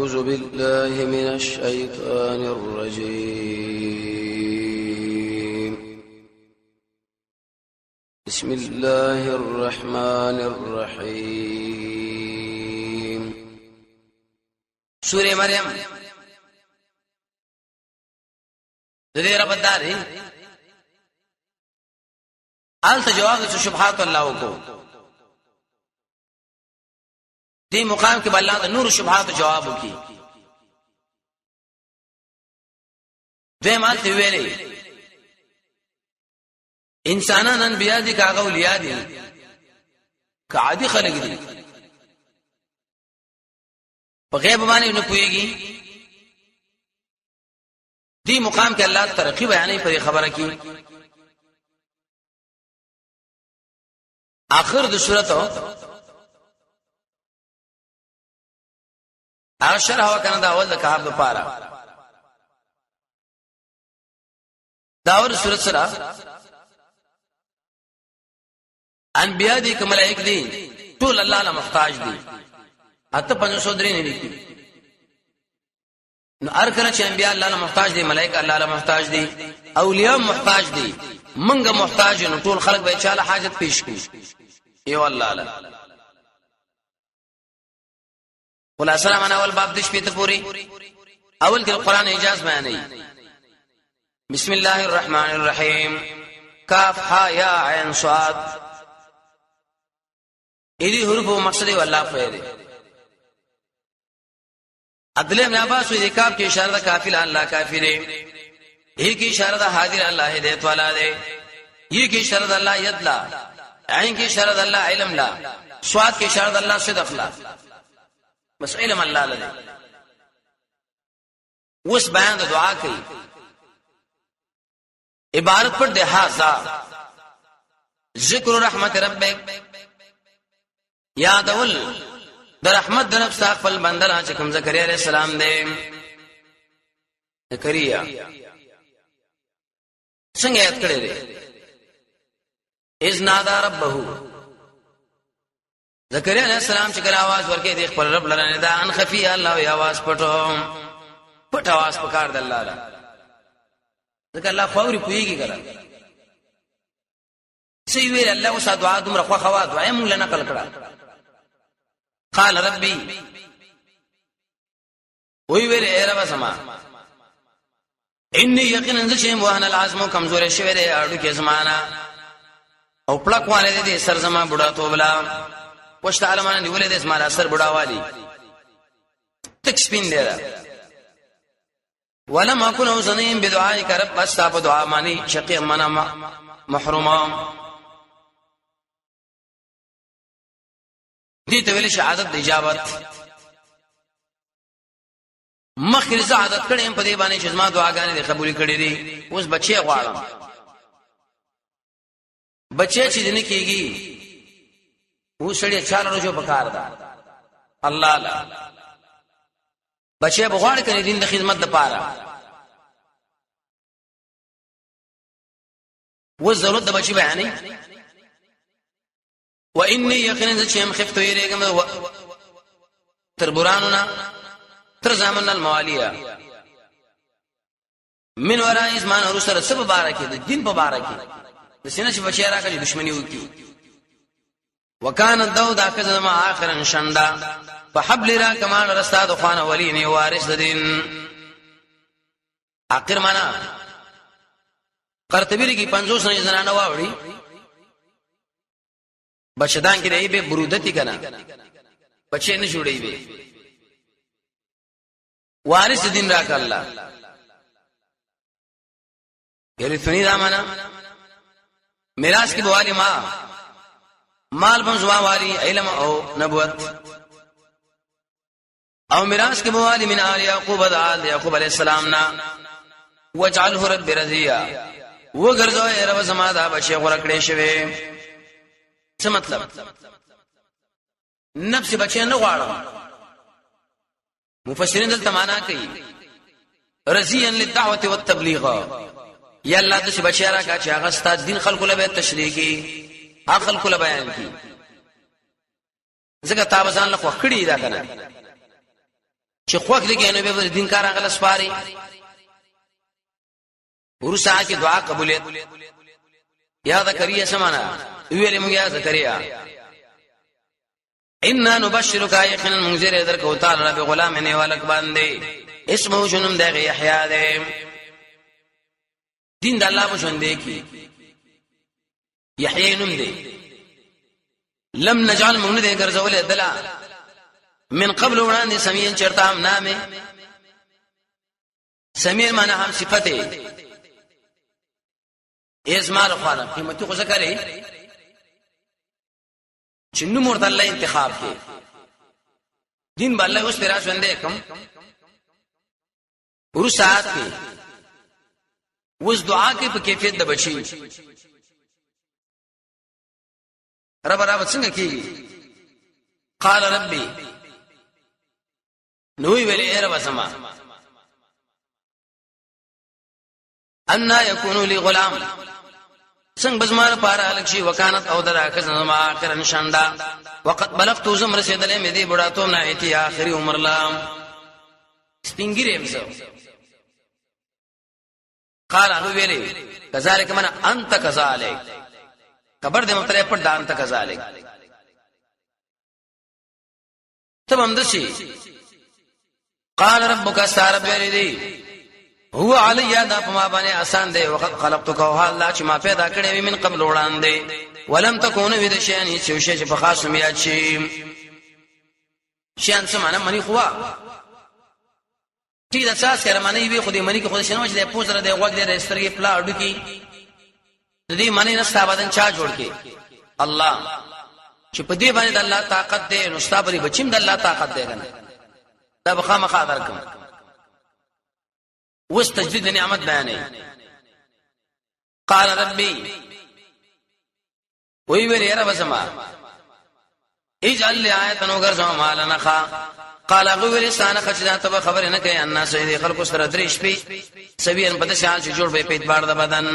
أعوذ بالله من الشيطان الرجيم. بسم الله الرحمن الرحيم. سورة مریم د دې رب دار آلته جواب د شبهات الله وکړو. دې مقام کې الله د نور شبهات جواب وکړي. دوی مال ته ویلې انسانان انبیا دي کاغه اولیاء دي که عادي خلک دي، په غیب باندې نه پويږي. دې مقام کې الله ترقی بیانې پر خبره کې آخر د صورت هغه شرح وکنه دا اول د کهف د پاره دا اور صورت سره انبیاء دي که ملائک دي ټول الله له محتاج دي. اته 503 نه دي. نو هر کله چې انبیاء الله له محتاج دي، ملائکه الله له محتاج دي، اولیاء محتاج دي، منګه محتاج، نو ټول خلک به چاله حاجت پیش کړي؟ یو الله له. خلاصه معنا اول باب د شپې ته پوری اول کې قرآن اعجاز بیانوي. بسم الله الرحمن الرحیم. کاف ها یا عین صاد، الی حروف او مقصد والله فیره. عبد الله بن عباس وی کاف کې اشاره ده کافی الله کافی دی، هی کې اشاره ده حاضر الله هدایت والا دی، یی کې اشاره ده الله ید لا، عین کې اشاره ده الله علم لا، سواد کې اشاره ده الله صدق لا، بس علم الله لري. اوس بیان د دعا کوي. عبارت پر ده هاذا ذکر رحمت ربک، یادول د رحمت د رب ستا خپل بنده چې کوم زکریا علیہ السلام دی. زکریا څنګه یاد کړی دی؟ اذ نادا ربه، زکریا علیہ السلام چې کله आवाज ورکې دی خپل رب لره، دا ان خفی الله وی आवाज پټو، پټ आवाज پکار د الله له، ځکه الله خوري پويږي کړه سی ویل الله اوس دعا دومره خوخه وا، دعا مونږ له نقل کړه. قال ربي، وی ویل ای رب سما، انی یقینا چې وهن العظم کمزور شوی دی اړو کې زمانہ او پړک والے دې سر زما بډا توبلا پښت عالمانه نیولې دې زما سر بډا والی تک سپین دی. ولم اكن وزنين بدعائك رب، استا په دعا معنی شقي منا محروما. دې ته ویل شهادت د اجابت. مخکې زه عادت کړم په دې باندې چې زما دعاګانې دې قبول کړې دي. اوس بچي غواړم، بچي چې نه کیږي و سړی چاله رجو پکار ده الله لا. بچي بغواړي کړي دین د خدمت د پاره و ضرورت د بچي بیانې. واني یقینا چې هم خفت یریګم تر برانو نه تر زامن الموالیا من وراء زمان ورسره سب بارکه د دین په بارکه د سینې چې بچی راکړي دښمنی وکي. وکانه دو دا کزه ما اخرن شندا فحبل را کمال رستا د خوان ولی نه وارث د دین. اخر معنا قرطبی کی 50 نه زنانه واوړي بچدان کې دی به برودتی کنا بچې نه جوړي به وارث دین راک الله یرثنی دا معنا میراث کې بوالی ما مال بم زما والی علم او نبوت او میراث کې بوالی من آل یعقوب د آل یعقوب علی السلام نا. واجعله رب رضیا، وګرځو ای رب زما دا بچي غره کړې شوی. څه مطلب؟ نفس بچي نه غواړم. مفسرین دلته معنا کوي رضیا للدعوه والتبلیغ، یا الله د بچی را کا چې هغه ستاسو دین خلکو له تشریح کی، عقل کو بیان کی، ځکه تا بزان له خوخ کړی دا کنه چې خوښ دي کې نو به دین کار هغه لسپاري. ورسره کې دعا قبولیت. یا زکریا سمانا ویلې موږ یا زکریا ان نبشرک، یقینا موږ زیر درکو تعالی رب غلام نه ولک باندې، اسمه شنم دغه یحیی ده. دین د الله په ژوند کې یحیی نوم دی. لم نجعل موږ نه ګرځولې دلا من قبل وړاندې سمین چرته هم نامه. سمین معنی هم صفته ازمار خواله قیمتي خو ذکرې چې نوم ورته الله انتخاب کړي. دین باندې اوس پیرا ژوندې کوم ورسات کې اوس دعا کې په کیفیت د بچي رب رب څنګه کیږي؟ قال ربي، نو ویلې ای رب زما، ان یکون لی غلام، څنګه بزمار پاره الک شي، وکانت او درا کزما اخر نشاندا، وقد بلغت زم رسیدلې مې دې بډا توم نه ایتی اخري عمر لام سپینګری امزه. قال هغه ویلې کذالک من انت کذالک، خبر دې متره په دان ته کذالک ته هم دشي. قال ربک سارب ویلې دی هو علی، دا په ما باندې آسان دی. وقت خلقتک، او الله چې ما پیدا کړې من قبل وړاندې، ولم تکون وید شیان، هیڅ یو شی چې په خاص میاد شي. شیان څه معنی؟ منی خوا ټیک د ساس سره معنی وی، خو دې منی کې خو شنو چې د پوزره د غوږ د سترګې پلا اډو کې د دې معنی نه ستا بدن چا جوړ کې؟ الله. چې په دې باندې د الله طاقت دی، نو ستا پرې بچیم د الله طاقت دی کنه، دا به خامخا درکم. اوس تجدید نعمت بیانې. قال ربي، وی ویل یاره زما، اجعل لي آیه نو ګرځو مال نخا. قال غویل ستانه خچدا ته خبر نه کوي ان سید خلق سره درې شپې سویان په داسې حال چې جوړ به په اعتبار د بدن.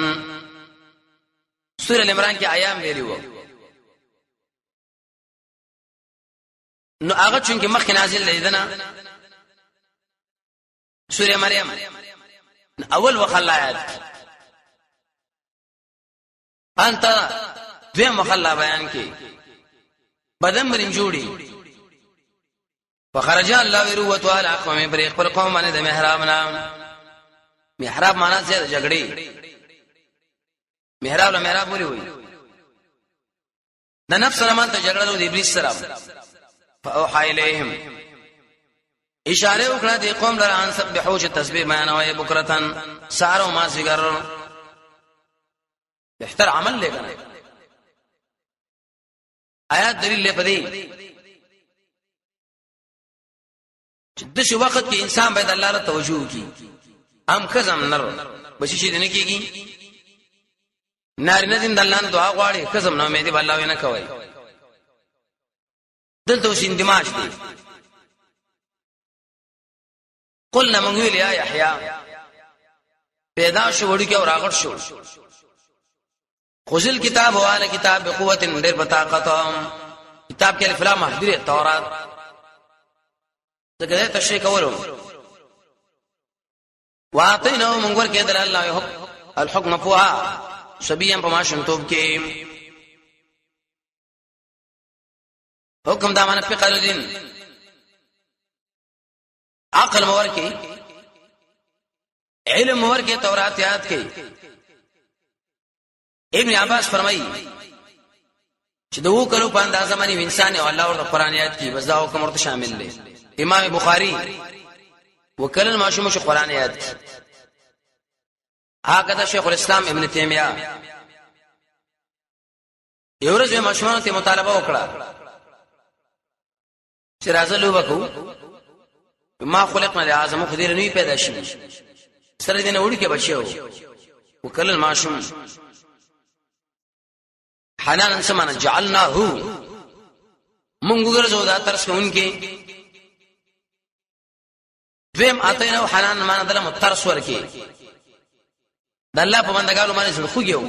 سورہ عمران کې ایام ویلی وو، نو هغه چونکه مخکې نازل لیدنه سورہ مریم اول وخلا آیات انت دویم مخلا بیان کې بدن مریم جوړي. فخرج الله وروت على قوم، پر خپل قوم باندې د محراب نام. محراب معنا څه؟ جګړې. محراب له محراب ولي وي د نفس سره مان ته جګړه د ابلیس سره. فاوحى اليهم، اشاره وکړه د قوم لره، ان سبحو، چې تسبیح بیانوي، بکرتن سار او ما زیګر. بهتر عمل لګنه آیات دلیل لپاره دی چې د شي وخت کې انسان باید الله ته توجه وکړي. ام خزم نر بشي شي نه کیږي، ناری نه دین د الله نه دعا غواړي، خزم نه امید الله نه کوي. دلته اوس اندماج دی. قلنا من ویل یا یحیی، پیدا شو وړي کې او راغټ شو. خذل کتاب والا کتاب بقوت، ډېر په طاقت. کتاب کې الف لام محذور تورات څنګه تشریح کولو. واعطیناه، موږ ورکې در الله الحکم فوها سبيا، په ماشومتوب کې حکم دا معنی فقه دین عقل مور کې علم مور کې تورات یاد کې. ابن عباس فرمایي چې د وو کلو په اندازه باندې انسان او الله ورته قران یاد کی، بس دا حکم ورته شامل دی. امام بخاری وکلن ماشوم شو قران یاد کی. هغه شیخ الاسلام ابن تیمیه یو ورځ ماشومان ته مطالبه وکړه چې راځه لوبه کوو. ما خلقنا لهذا، مخ دې نه پیدا شي سره دې نه وړي کې بچیو. وکړل ماشوم حنان سمانه جعلناه، مونږ ګرځو دا ترس کوونکې. دویم اتینو حنان مان دله مترس ورکی، د الله په بندګانو باندې زړه خوږیو.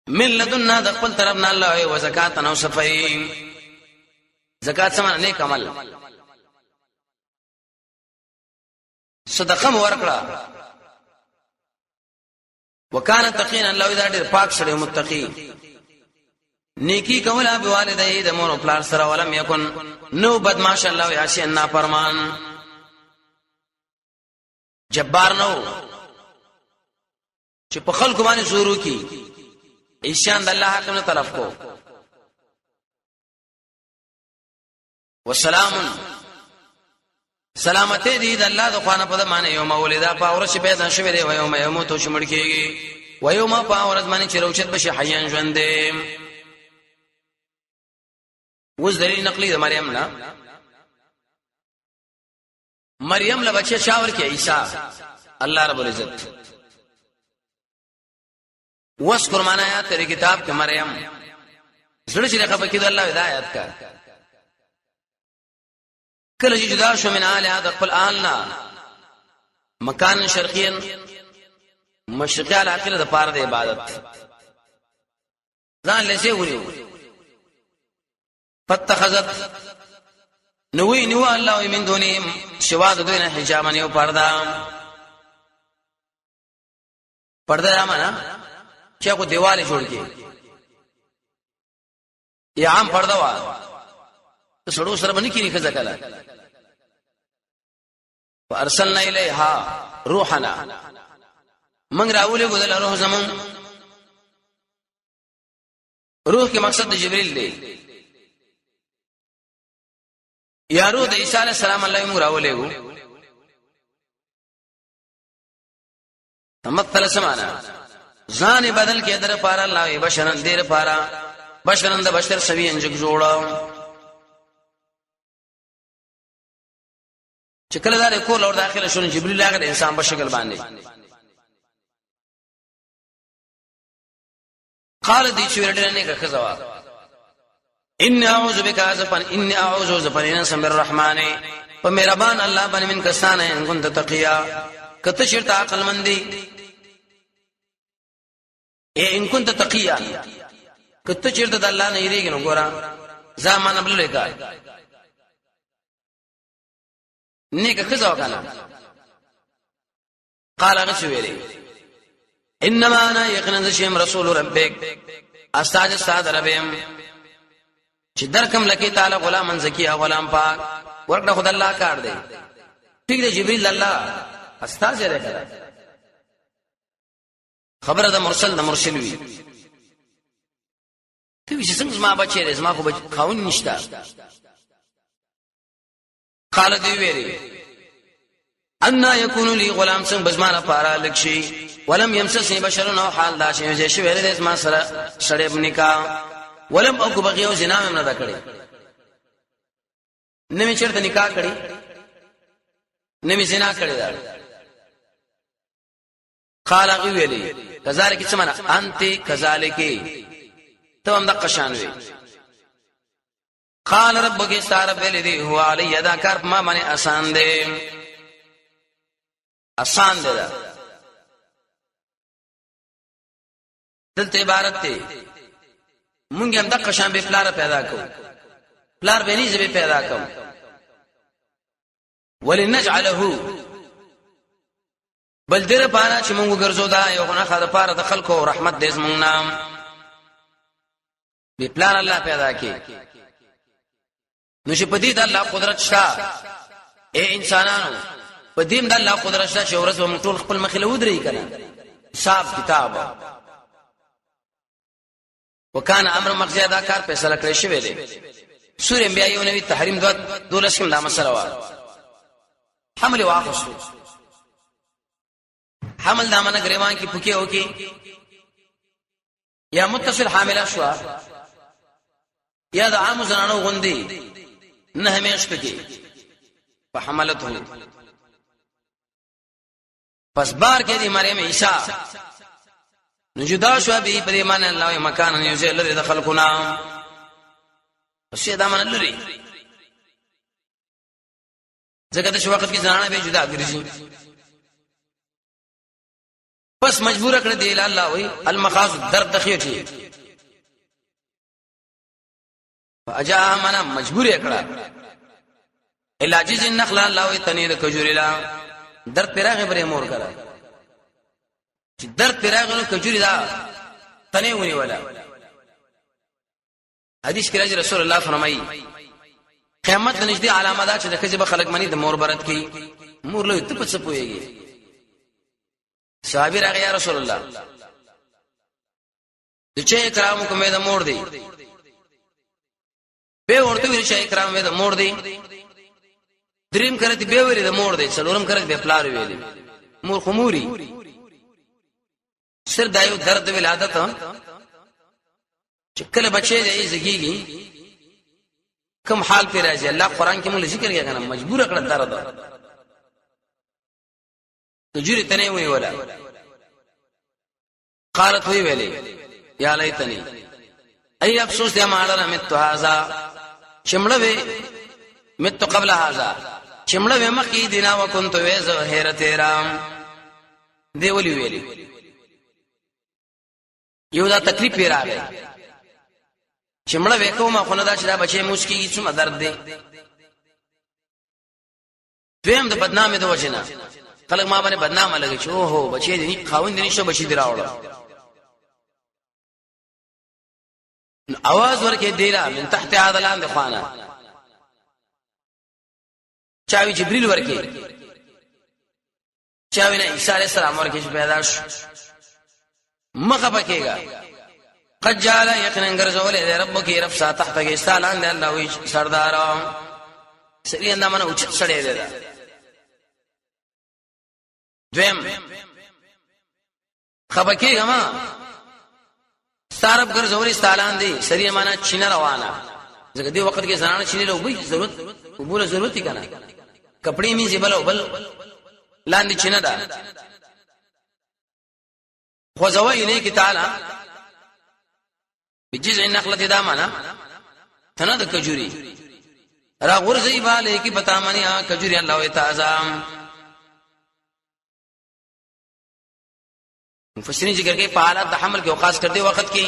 من لدنا، د خپل طرف نه الله، او زکات نو صفای. زکات سمانه نیک عمل. صدقه مو ورکړه. وکانه تقینا، الله دا ډېر پاک سره، متقی، نیکی کوله به والدې د مور او پلار سره. ولم یکن، نو بدمعاش، الله یاسی ان فرمان جبار نو چې په خلکو باندې زور وکي، ایشان د الله حق نه طرف کو. وسلام، سلامتی دی د الله د خوانه په معنی یوم ولدا، په اورش پیدا شوی دی، و یوم یموت، شمړ کیږي، و یوم، په اورز باندې چې روچت بشي حیان ژوند دی. وز دلیل نقلی د مریم نه، مریم له بچی شاور کې عیسی الله رب العزت. وذکر معنا آیات تیرے کتاب کې مریم، زړه چې خپه کېده الله هدایت کا. کله چې جدا شو من آل د خپل آل نه، مکان شرقین، مشرقي علاقه د پاره د عبادت ځان لسه ونیو. فتخذت، نوې نو الله من دونهم، سوا د دوی نه، حجابا، یو پرده. پرده یا معنا چې کو دیوال جوړ کی یا عام پرده وا، سړو سره باندې کیږي خزه کله. فارسلنا الیها روحنا، من راولې ګذل روح زمون. روح کې مقصد د جبريل دی یا روح د عیسی علی السلام. الله موږ راولې وو. تمثل سمانا ځان بدل کې در پارا الله بشرن دیر پارا بشرن د بشر سوي انجک جوړا. چې کله دا کول اور داخله شون، جبريل هغه انسان په شکل باندې. قال، دی چې ورډل نه خزوا، ان اعوذ بک ازفن، ان اعوذ زفن سم الرحمن، په مهربان الله باندې، من کسان ان كنت تقیا، کته شرط عقل مندي. اے ان كنت تقیا، کته چیرته د الله نه یریږي نو ګورا زمان بل لکا نیک خزا وکنه. قال، هغه ویلي، انما انا، یقینا شیم، رسول ربک، استاد استاد ربیم، چې درکم لکی تعالی غلامن زکیه، غلام پاک. ورکړه خدای الله کار دی، ټیک دی. جبرئیل الله استاد یې کړه، خبره د مرسل د مرسل وی. ته چې څنګه زما بچی دی، زما خو بچ خاون نشتا. قال، دی ویری، ان يكون لي غلام، څنګه بزمانه پارا لکشي، ولم يمسسني بشر، نو حال دا چې شي ویل دې ما سره سړې نکاح، ولم اكو بغيو، زنا مې نه کړې، نه مې چرته نکاح کړې، نه مې زنا کړې دا. قال، ویلی، کذالک څه معنا؟ انت کذالک، ته هم د قشان وی. قال ربک، سار ویل دی، هو علی، دا کار ما باندې آسان دی، آسان دی. دا دلته عبارت دی، مونږ هم د قشان به پلار پیدا کو، پلار به نه به پیدا کو. ولنجعله، بل دې لپاره چې مونږ ګرځو دا یو غنه خاطر پاره د خلکو، رحمت دې زمونږ نام به پلار الله پیدا کی. نو چې په دې د الله قدرت شته، اے انسانانو، په دې د الله قدرت شته چې ورځ به موږ ټول خپل مخې له ودرې کنه، حساب کتاب. وکانه امر مقضی، دا کار فیصله کړی شوی دی. سورې انبیاء 91 تحریم 2 12 کوم دا مسله وا. حمل واخصو، حمل دامن گریوان کی پوکې وکي یا متصل حامله شو یا د عام زنانو غوندي نه همیشت کې په حملت هو. پس بار کې دی مریم عیسی، نو جدا شو به په دې معنی الله مکان یو ځای لري د خلکو نام، پس دا معنی لري، ځکه د شو وخت کې زنانه به جدا ګرځي. پس مجبور کړ دی الله وی المخاص، درد خيټي. فاجاء منا مجبور کړه، الا جز النخل، الله وی تنی د کجوري لا. درد پیراغه پرې مور کړه چې درد پیراغه نو کجوري دا تنه ونی ولا. حدیث کې راځي، رسول الله فرمایي قیامت د نږدې علامه ده چې د خځې به خلک منی د مور برت کوي. مور له ته په څه پويږي؟ صحابي راغی، یا رسول الله، د چې اکرام کومه د مور دی؟ به ورته ویل چې اکرام د مور دی. دریم کرت به ویل د مور دی، څلورم کرت به پلار ویل، مور خموري. سر دایو درد ولادت چې کله بچي دی زګیږي، کوم حال پی راځي، الله قران کې موږ ذکر کړی کنه، مجبور کړه درد تجری تنه وی ولا. قالت وی ویلې، یا لیتنی، ای افسوس دې ما لره، مت هذا، چمړه وی، مت قبل هذا، چمړه وی مخې دینا، وکنت ویز حیرت رام. دی ولي ویلې؟ یو دا تکلیف پی راغی چې مړه وکوم، خو نه دا چې دا بچي موس کیږي، څومره درد دی. دویم د بدنامې د وجنه، خلک ما باندې بدنامه لګي چې اوهو، بچي دې خاوند دې نشته، بچي دې راوړل. اواز ورکې دیلا من تحت هذا لاندې خوانه، چاوي جبريل ورکې، چاوي نه عيسى عليه السلام ورکې چې پیدا شو. مخه پکېګا، قد جعل، یقینا ګرځولې دې، ربک، رب سا، تحت کې ستالان دې. الله وی سردار سری اندامنه اوچت سړی دی. دویم خبکه غما ستارب ګرځولې ستالان دي. سری معنا چینه روانه، ځکه دی وخت کې زنانه چینه له وبې ضرورت، وبوله ضرورت کنه، کپڑے می زبل بل لاندې چینه ده. خو الیک تعالی بجزع النخله، دا معنا تنه د کجوري را غرزي باندې کی پتا منی کجوري. الله تعالی مفسرین ذکر کوي په حالت د حمل کې او خاص کر دې وخت کې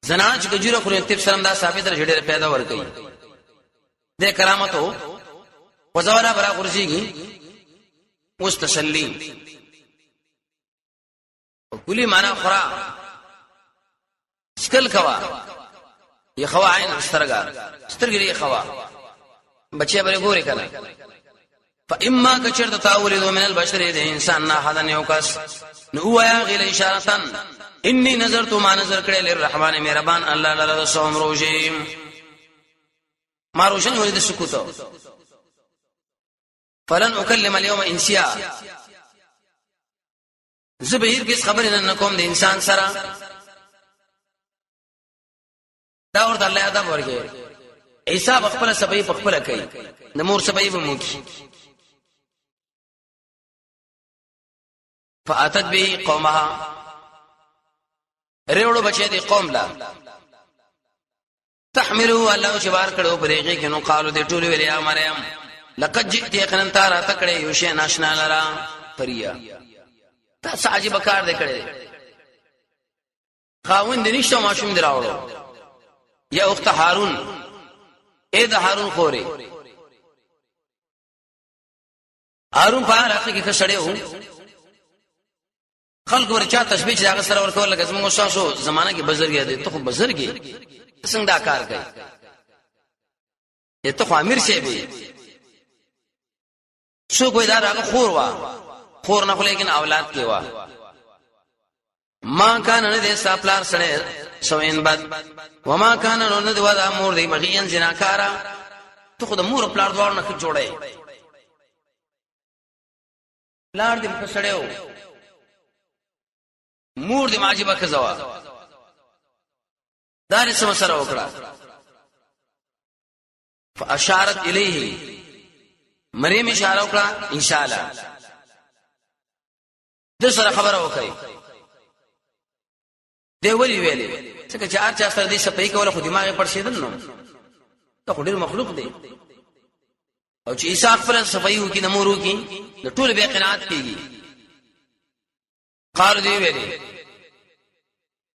زنانه چې کجوره خوري، طب سره دا ثابت ده چې ډېر پیدا ور کوي. د کرامت او وزولا برا غرزيږي. اوس تسلی کلی معنا خورا سکل کوا، یې خوا عین سترګا، سترګې یې خوا، بچي بل ګوري کنه. فاما کچرت تاولید من البشر، د انسان نه، حدن یو کس، نو وایا غیل اشارتن، انی نظرت، ما نظر کړی، للرحمن، مهربان الله لره، صوم، روزي. ما روشن ولید سکوت. فلن اکلم اليوم انسیا، زه به هیڅ خبرې نه کوم د انسان سره. دا ورته الله ادب ورکړي. عیسی خپل سبې په خپل کوي، د مور سبې به موکي. فاتت به قومها، ریوړو بچی دی قوم لا، تحملوا، الله چې بار کړو پرېږي کې. نو قالو، دې ټول ویل، یا مریم لقد جئت، یقینا تارا تکړه یو شی ناشنا لرا پریا، تا عجیب کار دې کړی، خاوند نشته، ماشوم دراوړو. یا اخت هارون، اے د هارون خوري. هارون په علاقه کې خسړې وو، خلک ورچا تشبیه چې هغه سره ورکول، لکه زموږ شاسو زمانہ کې بزرګ دی، ته خو بزرګي، څنګه دا کار کوي؟ ته خو امیر شي به څوک وای. دا هغه خور وا، خور نه خو لیکن اولاد کې وا. ما کان، نه دې سپلار سره سوین بد، وما کان، نو نه دی ودا مور دی بغین زناکارا. ته خو د مور پلار دوار نه جوړې، پلار دې په سړیو، مور دې ماجبه خزوا، دا سم سره وکړه. فاشارت الیه مریم، اشاره وکړه ان شاء الله د سره خبره وکړي. دی ولی ویلې؟ څنګه چې هر چا سره دې سپي کوله، خو دماغ یې پړسېدل، نو ته خو ډېر مخلوق دی. او چې عیسی خپل صفایي وکي، د مور وکي، د ټول به قناعت کیږي. قالو، دی ویلې،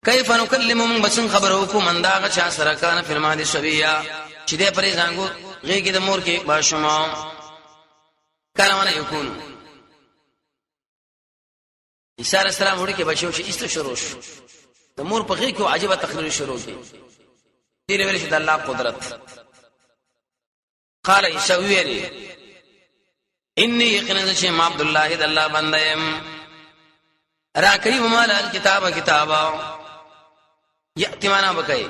کیف نکلم، من بسن خبر وکم، من دا چا سره، کان فی المهد صبیا، چې دې پرې زنګو غیږ د مور کې باشما. کان ونه یکون عیسی علی السلام وړي کې بچو چې ایسته شروع شو، د مور په غېږ کې عجیب تقریر شروع کی. دې ویل چې د الله قدرت. قال عیسی ویلي انی یقینا چې ما عبد الله د الله بنده يم، را کوي مال الكتاب کتابا یاتی معنا بکای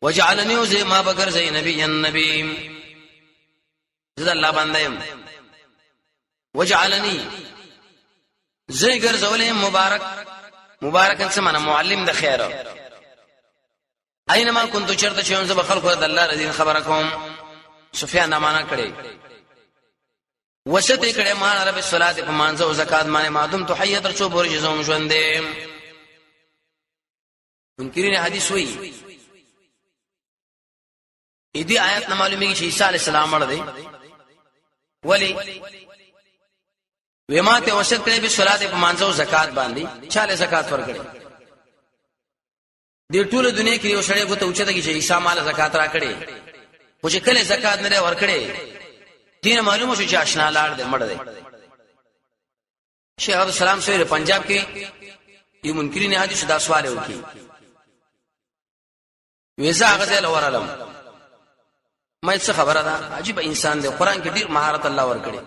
وجعلنی وزي ما بکر زي نبی النبی، زه الله بنده يم. وجعلنی زه ګرځولې مبارک، مبارک څه معنا؟ معلم د خیر. اينما كنت چرته چې زه به خلکو د الله رضین خبره کوم. سفیان دا معنا کړي، وسته کړي ما رب الصلاه په مانزه او زکات باندې مادم تو حي تر څو پورې زوم ژوند دي. منکرین حدیث وایي دې آیات نه معلومیږي چې عیسی علی السلام مړ دی. ولی وما ته وصیت کړی به صلات په مانځه او زکات باندې؟ چاله زکات ورکړي؟ د ټوله دنیا کې یو سړی غوته اوچته کې چې عیسی مال زکات را کړي، خو چې کله زکات نه ورکړي، دین معلومه شو چې آشنا لاړ دی، مړ دی. شیخ عبد السلام سره پنجاب کې یو منکرین حدیث دا سوال وکي، ویزا هغه ځای لورلم، مې څه خبره ده؟ عجیب انسان دی، قران کې ډیر مهارت الله ورکړي.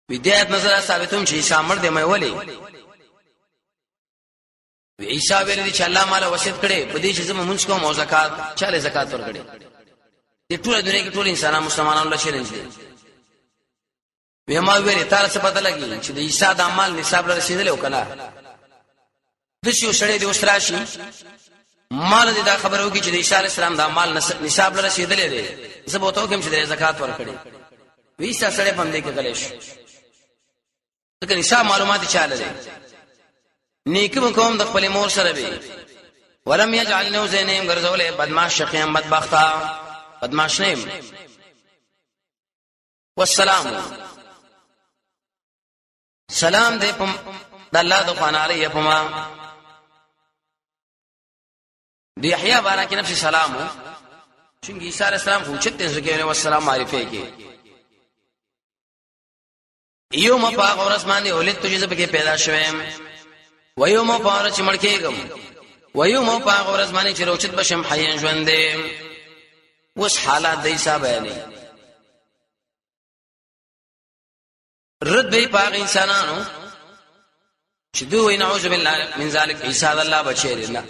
وی دې آیت نظر ثابتوم چې عیسی مړ دی. مې ولي؟ وی عیسی ویل دي چې الله مال وصیت کړي په دې چې زه مونږ کوم او زکات. چاله زکات ورکړي؟ دې ټول دنیا کې ټول انسانان مسلمانانو له چیلنج دي. وی ما ویلې تار څه پته لګي چې د عیسی د مال نصاب لره رسیدل او کنه؟ د شو سړی دی اوس راشي مال دې دا خبرو کې چې د عیسی علی السلام د مال نصاب لره رسیدلې دی، زه به تو کوم چې د زکات ورکړي. وی عیسی سړی پم دې کې غلې شو، ځکه نصاب معلومات چاله دی. نیک کوم د خپل مور سره به ولم یجعلنی زینیم ګرځولې بدمعاش شقیم بدبختا، بدمعاش نیم. والسلام سلام دې پم د الله د خوانه علی پما د یحیی بارا کې نفس سلام، چونګ عیسی علی السلام خو چته ځکه نو والسلام معرفه کې. یو م په ورځ باندې ولید ته چې پکې پیدا شوم، و یو م په ورځ چې مړ کېږم، و یو م په ورځ باندې چې روچت بشم حیان ژوند دې. اوس حالات د عیسی بیانې رد به پاک انسانانو چې دوی نعوذ بالله من ذلک عیسی د الله بچی دی. نه،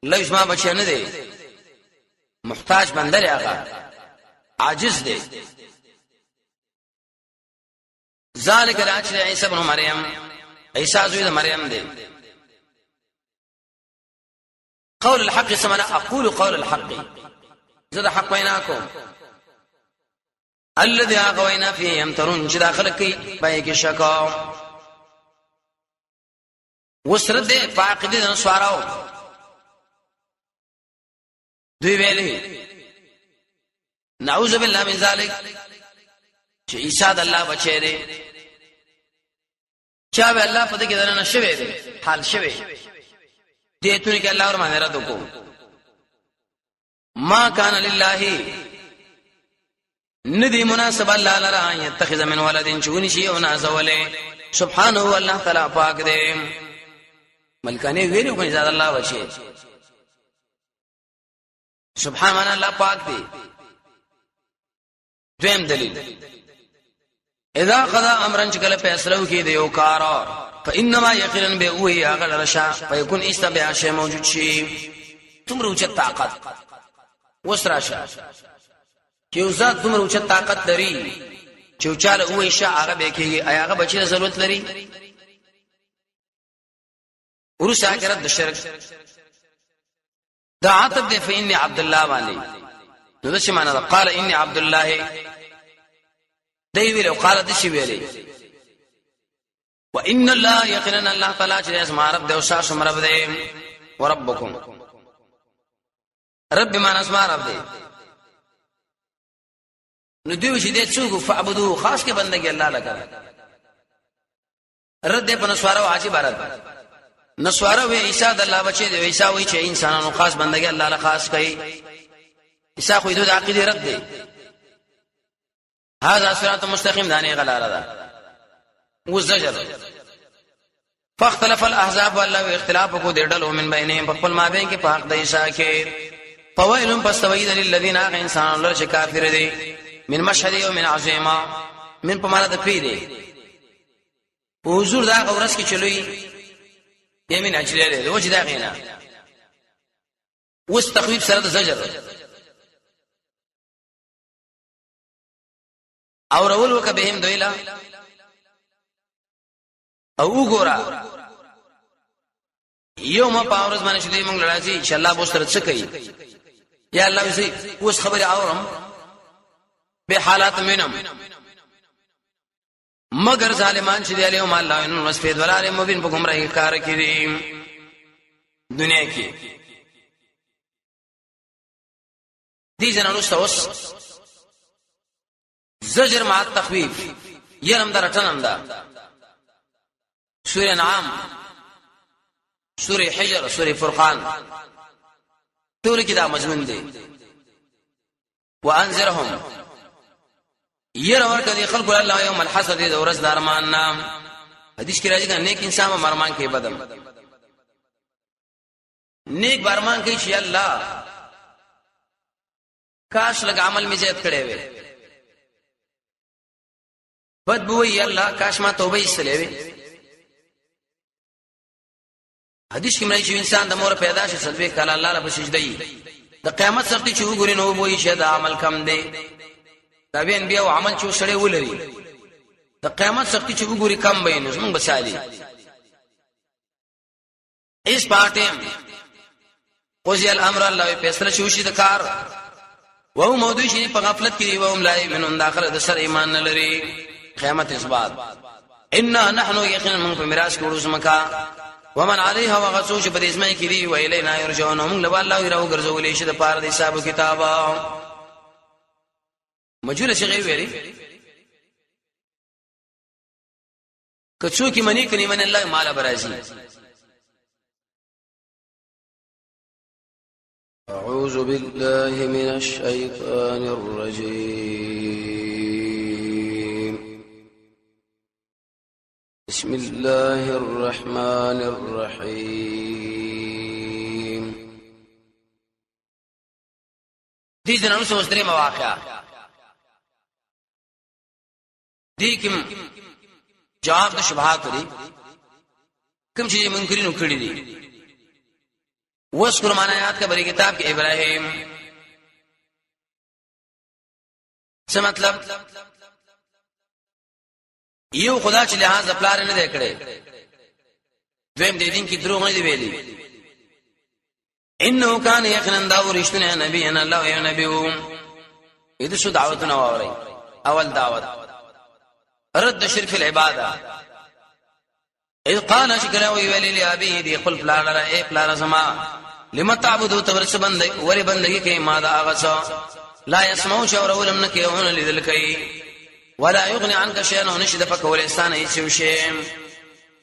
لږ ما بچی نه دی، محتاج بندر هغه عاجز دی. ذالک راچ عیسی ابن مریم، عیسی زوی د مریم دی. قول الحق سمنا اقول قول الحق، زه د حق وینا کوم. الذي اغوينا فيه يمترون چې داخله کوي پای کې شکا وسرد دې فاقد د سواراو. دوی ویلي نعوذ بالله من ذلک چې عیسی د الله بچی دی. چا به الله په دې کې دنه شوی دی، حال شوی دې تونه کې الله ور باندې رد کو. ما کان لله ندی مناسب الله لرا ان يتخذ من ولد چونی شي او نازوله، سبحانه الله تعالی پاک دی. ملکانه ویلو کوي زاد الله بچي، سبحان الله پاک دی. دویم دلیل، اذا قضا امرا چې کله فیصله وکړي د یو کار، فانما یقینا به وی هغه رشا فیکون ایسته بیا شی موجود شي. تمره اوچت طاقت وسراشه چې یو ذات دومره اوچت طاقت لري چې چاله وې شه هغه به کېږي، آیا هغه بچی ضرورت لري؟ ورسره آخرت د شرک دا عتب دی فإني عبد الله باندې. نو څه معنا ده قال اني عبد الله؟ دی ویل قال د شی ویلې وان الله یقینا الله تعالی چې اسما رب دی او ساسو رب دی، وربکم رب معنا اسما رب دی. نو دیو چې دې څوک فعبدو خاص کې بندګي الله لکه رد په نسوارو عجیب رد. نسوارو وی عیسی د الله بچی دی، عیسی وی چې انسانانو خاص بندګي الله له خاص کوي. عیسی خو د عقیده رد دی. هذا صراط مستقیم دانه غلاره ده. وزجر فاختلف الاحزاب والله اختلاف کو د ډلو من بینهم په خپل مابین کې په حق د عیسی کې فویل پس ویل للذین هغه انسان لر چې کافر دي من مشهد یوم عظیما من په معنا د پی دی په حضور دا غورس کې چلوي یمین اجلیل دی وجه دا غینا وس تخویب سره د زجر او رول وک بهم دویلا او وګوره یو ما پاورز باندې چې موږ لړاځي ان شاء الله بو سره څه کوي یا الله وسی اوس خبره اورم به حالات مینم مگر ظالمان چې دی علیهم الله ان وسفید ولال مبین په گمراهی کار کوي دنیا کې دي جنانو اوس زجر مع التخويف يرم در رټنم ده سورہ انعام، سورہ حجر، سورہ فرقان ټول کې دا مضمون دی. وانذرهم ير ورکه دي خلق الله يوم الحسد د ورځ درمان نام. حدیث کې راځي دا نیک انسان مرمان کې بدم نیک برمان کې چې الله کاش لګ عمل می زیات کړي وي، بد بوي الله کاش ما توبه ایستلې وي. حدیث کې مرای چې انسان د مور پیدا شي سلوي کاله الله له سجده یي، د قیامت سختي چې وګوري نو وایي چې دا عمل کم دی. دا بیا بیا عمل چې سړی ولري د قیامت سختي چې وګوري کم به نو زمونږ بسالي اس پاټه قضی الامر الله فیصله شو شي د کار وو موضوع شي په غفلت کې وو هم لا منون داخله د سر ایمان نه لري. قیامت اثبات ان نحنو یقینا من په میراث کې وړو زمکا ومن علیها وغسو چې په دې ځمکه کې دی ویلینا یرجون موږ له الله راو ګرځولې شي د پاره د حساب کتاب. مجهول شي ویلي که څوک منی کني من الله مال برازي. أعوذ بالله من الشيطان الرجيم. بسم الله الرحمن الرحيم. دې جنانو سره درې مواقع دې کې جواب د شبهات دي کوم چې منکرینو کړی دي. وذکر معنا یاد کا بری کتاب کې ابراهیم. څه مطلب؟ یو خدا چې لحاظ د پلار نه دی کړی، دویم دې دین کې دروغ نه دی ویلي. انه کان یقینا دا ورشتونه نبی ان الله یو نبی وو. اې د شو دعوتونه واوري. اول دعوت رد شرک العباده. اذ قال شکل وی ویلی لابی دی خپل پلار لره، اے پلار زما لم تعبدو تورس بند ولی بندگی کې ما دا هغه څه لا يسمعو شور ولم نه کې اون لیدل کوي ولا يغني عنك شيئا نشد فکول انسان هیڅ شي.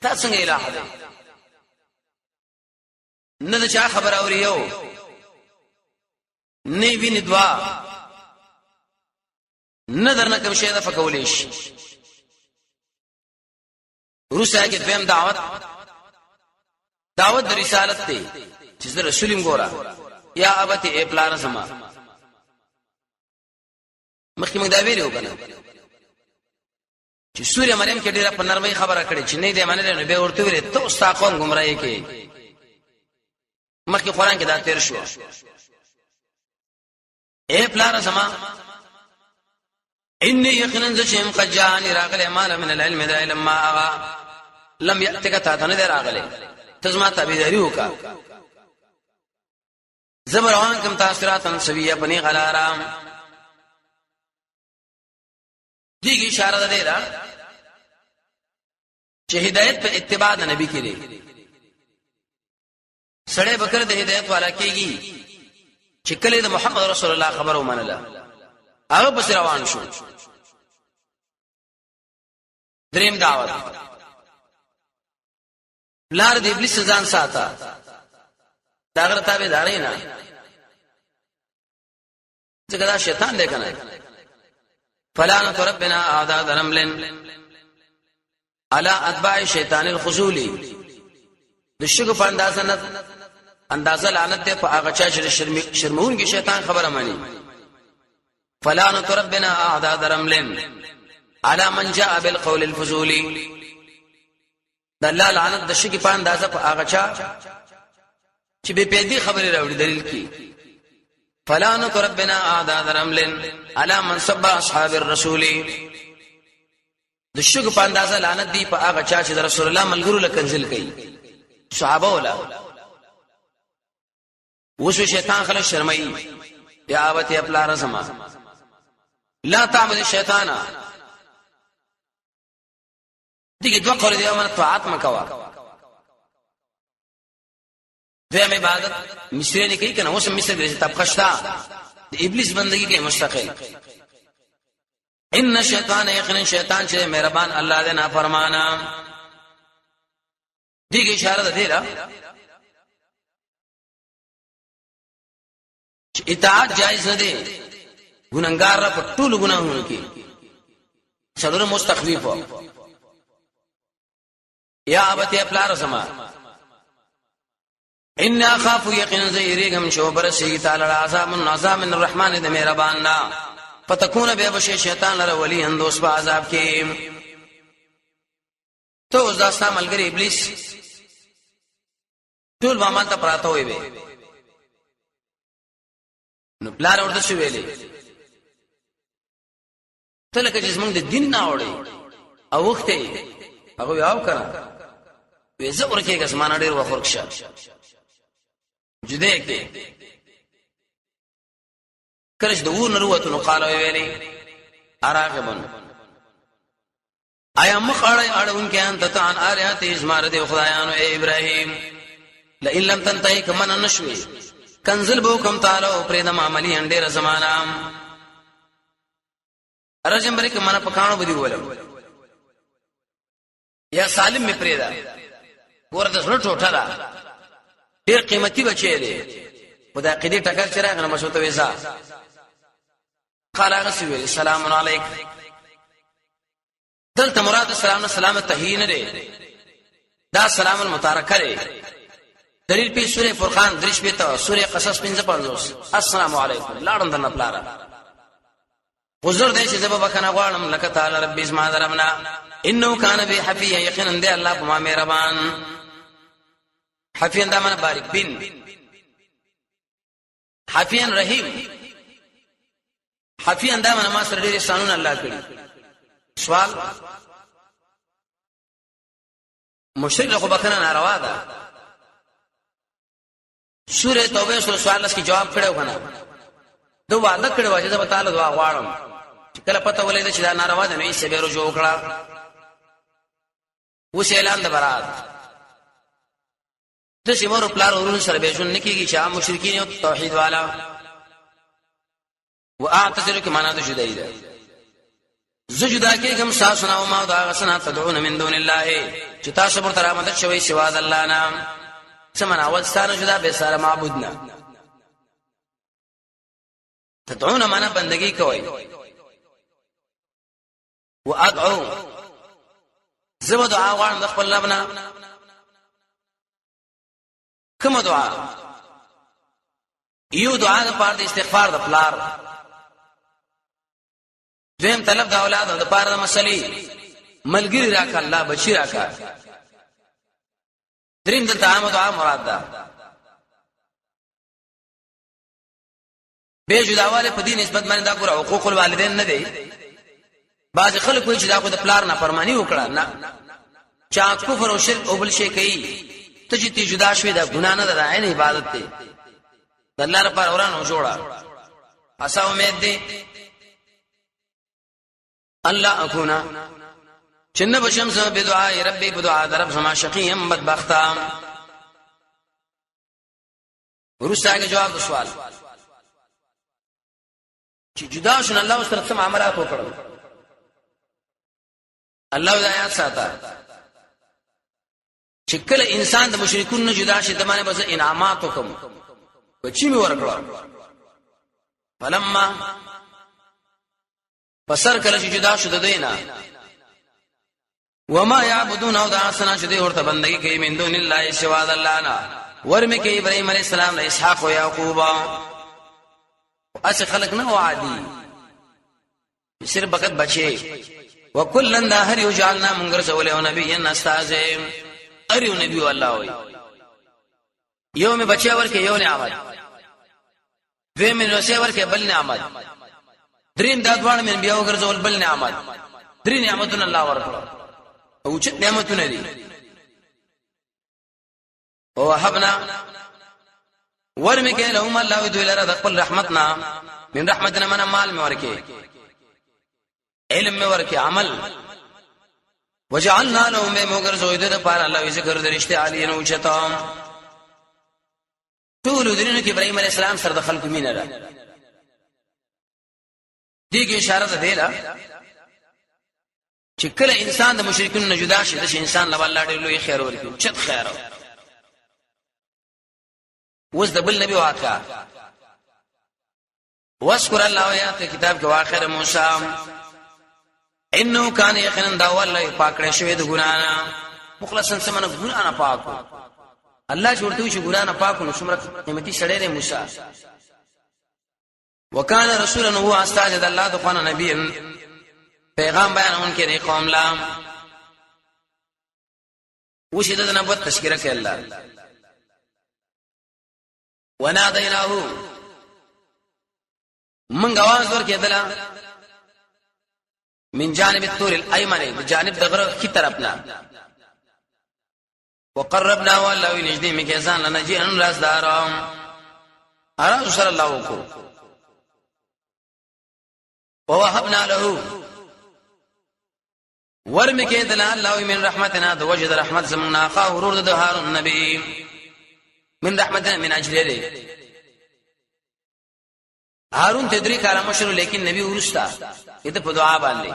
تا څنګه الہ دی نه د چا خبر اوري یو نه ویني دوا نه درنه کوم شی د فکولې شي. روسه کې دویم دعوت دعوت د رسالت دی چې زه رسولیم ګورا یا ابته ای پلار زما. مخکې موږ دا ویلو کنه چې سورې مریم کې ډیره په نرمۍ خبره کړې چې نه دې منلې نو به ورته ویل ته اوس تا قوم گمراهي کې. مخکې قران کې دا تیر شو. اے پلار زما انی یقینا زشم قد جاءنی راغله مال من العلم دا علم ما اغا لم یاتک تا ته نه راغله تزما تابعداري وکا زبر روان کم تاثیراتن سویه پنی غلارام. دیږي اشاره ده دا چې هدایت په اتباع د نبی کې دی. سړی بکر د هدایت والا کېږي چې کله د محمد رسول الله خبره ومنله هغه پس روان شو. دریم دعوت لار د ابلیس ځان ساته دا غره تابعداري نه ځکه دا شیطان دی کنه. فلانه ربنا اعداد رملن. علی اتباع شیطان الخذولی، د شګو په اندازه نه اندازه لعنت ده په هغه چا چې شرمونګي شیطان خبره مانی. فلانت ربنا اعداد رمل على من جاء بالقول الفضولي. د الله لعنت د شګي په اندازه په هغه چا چې به پیدي خبره راوړي دلیل کی. فلانت ربنا اعداد رمل على من سب اصحاب الرسول. د شګو په اندازه لعنت دی په هغه چا چې د رسول الله ملګرو له کنزل کوي، صحابه ولا. وسو شیطان خلک شرمایي، یا اوت یا پلار زما، لا تعبد الشیطان. دغه دوه قول دی، امر طاعت مکوا، دویم عبادت مصری نه کوي کنه. اوس مصر کې طبقه شته د ابلیس بندگی کوي مستقل. ان شیطان، یقینا شیطان چې مهربان الله دې نه فرمانا. دغه اشاره ده دی چې اطاعت جایز نه دی ګناګار را په ټولو ګناهونو کې. څلور مستخفیف، یا ابت پلار زما، ان اخاف، یقینا زیریګم شو برسیږي تعالی عذاب عذاب من الرحمن د مهربان نا، فتكون به بشي شیطان لره ولی اندوس په عذاب کې. ته اوس دا ستا ملګری ابلیس ټول ما ته پراته وي به. نو پلار ورته شو ویلې، ته لکه چې زمونږ د دین نه اوړې او وخته هغه یاو کړه وې، زه ورکه زمانه ډیر وخت ورکشه جدې کې. کله چې د ور نروته نو قال ویلې، اراغبن، آیا مخ اړه اړون کې انت تان اریات ازمار دی خدایانو اے ابراهیم؟ لئن لم تنتهي، کمن نشوي کنزل بو کم تعالی او پرې د معاملې انډیر زمانہ رجم بری کمنه پکانو بدی ولم یا سالم می پرې دا ګوره د زړه ټوټه ده، ډیر قیمتي بچی دی. خدای قیدی ټکر چې راغله مشوته ویزا. قال هغه ویل، سلام علیک. دلته مراد سلام نه سلام تهین نه دی، دا سلام المتارکه دی. دلیل په سوره فرقان درش په ته، سوره قصص 55. السلام علیکم، لاړم دنه پلارا، حضور دې چې زب بکنه غواړم لکه تعالی ربي زما درمنا، انه کان بی حفی، یقینا دې الله په ما مهربان. حفی دا من باریک بن، حفی رحیم، حفی دا من ما سره ډېر احسانونه الله کړی. سوال، مشرک له بکنه ناروا ده؟ سوره توبه سره سوال لس کی جواب کړو کنه؟ دو وعده کړو چې زه تعالی دعا غواړم، چې کله پته ولې چې دا ناروا ده نو یې سبه رجوع وکړه. اوس اعلان د برات، د سیمور پلار ورونو سره به ژوند نکېږي چې عام مشرکین او توحید والا. واعتذر کې معنا د جدای ده، زه جدا کېږم تاسو نه او ما دا غسنا تدعون من دون الله چې تاسو پر تر مدد شوي سوا د الله نه. سمنا اول ستانه جدا به سره معبود نه. تدعون معنا بندگی کوي. وادعو، زه دعا غواړم د خپل رب نه. کومه دعا؟ یو دعا د پاره د استغفار د پلار، دویم طلب د اولاد د پاره د مسلې، ملګری راکا الله، بچی راکا. دریم دلته عام دعا مراد ده. به جداواله په دې نسبت باندې دا ګور حقوق الوالدین نه دی. بعض خلک وایي چې دا خو د پلار نه فرمانی وکړه. نه، چا کفر او شرک او بل شي کوي ته چې تی جدا شوې، دا ګناه نه ده، عین عبادت دی د الله لپاره ورانه جوړه. اسا امید دی الله اكونا چنه بشم سم بدعاء ربي، بدعاء درب سما، شقیم بدبختا. ورسته هغه جواب سوال چې جدا شون الله سره څه معاملات وکړل. الله دا آیات ساته چې کله انسان د مشرکون نه جدا شي، د باندې بس انعامات وکم، بچی می ورکړه. فلما، پسر کله چې جدا شو د دینه وما يعبدون او دا سنا چې دی ورته بندگی کوي من دون الله سوا د الله نه ورمه کې ابراهيم عليه السلام له اسحاق او يعقوب. اس خلق نه وعدي صرف بقت بچي. وکلن دا هر یو جعلنا مونږ رسول او نبی ان استاذ، هر یو نبی الله وي. یو می بچي ورکه یو نعمت، دوی می نوسه ورکه بل نعمت، دریم دا دوان من بیا وګرځول بل نعمت. درې نعمتونه الله ورکړه او چې نعمتونه دي. او وهبنا ورمه کې لهم الله دوی لره د خپل رحمتنا، من رحمتنا من مال مې ورکه، علم مې ورکه، عمل. وجعلنا لهم مگر زوید د پاره الله ذکر درشته علی نو چتا. ټول دینونو کې ابراهیم علی السلام سره د خلکو مینه ده. دې کې اشاره ده دیلا چې کله انسان د مشرکینو نه جدا شي، د انسان له الله ډېر لوی خیر ورکړي، چت خیر. اوس د بل نبی واقعا. واذکر الله یاد کتاب کې واخر موسی، انه کان یقینا دا والله پاک کړی شوی د ګنا نه، مخلصا سمنه ګنا نه پاکو. الله جوړته چې ګنا نه پاکو، نو څومره قیمتي سړی دی موسی. وکانه رسولا هو استاد د الله د خوانه نبی، پیغام بیانون کې دی قوم لا. وشي د نبوت تذکرہ کوي الله. ونادیناه من आवाज ورکېدله من جانب الطور الايمن، د جانب د غره کی طرف نه. وقربنا والله نږدې مې کې ځان لنه جي ان رازدار اراز صلی الله وکړو. ووهبنا له ورمه کې دل الله من رحمتنا د وجد رحمت زمنا خا ورور د هارون نبی، من رحمتنا من اجل له هارون ته درې کاله مشر، لیکن نبی ورستا دې په دعا باندې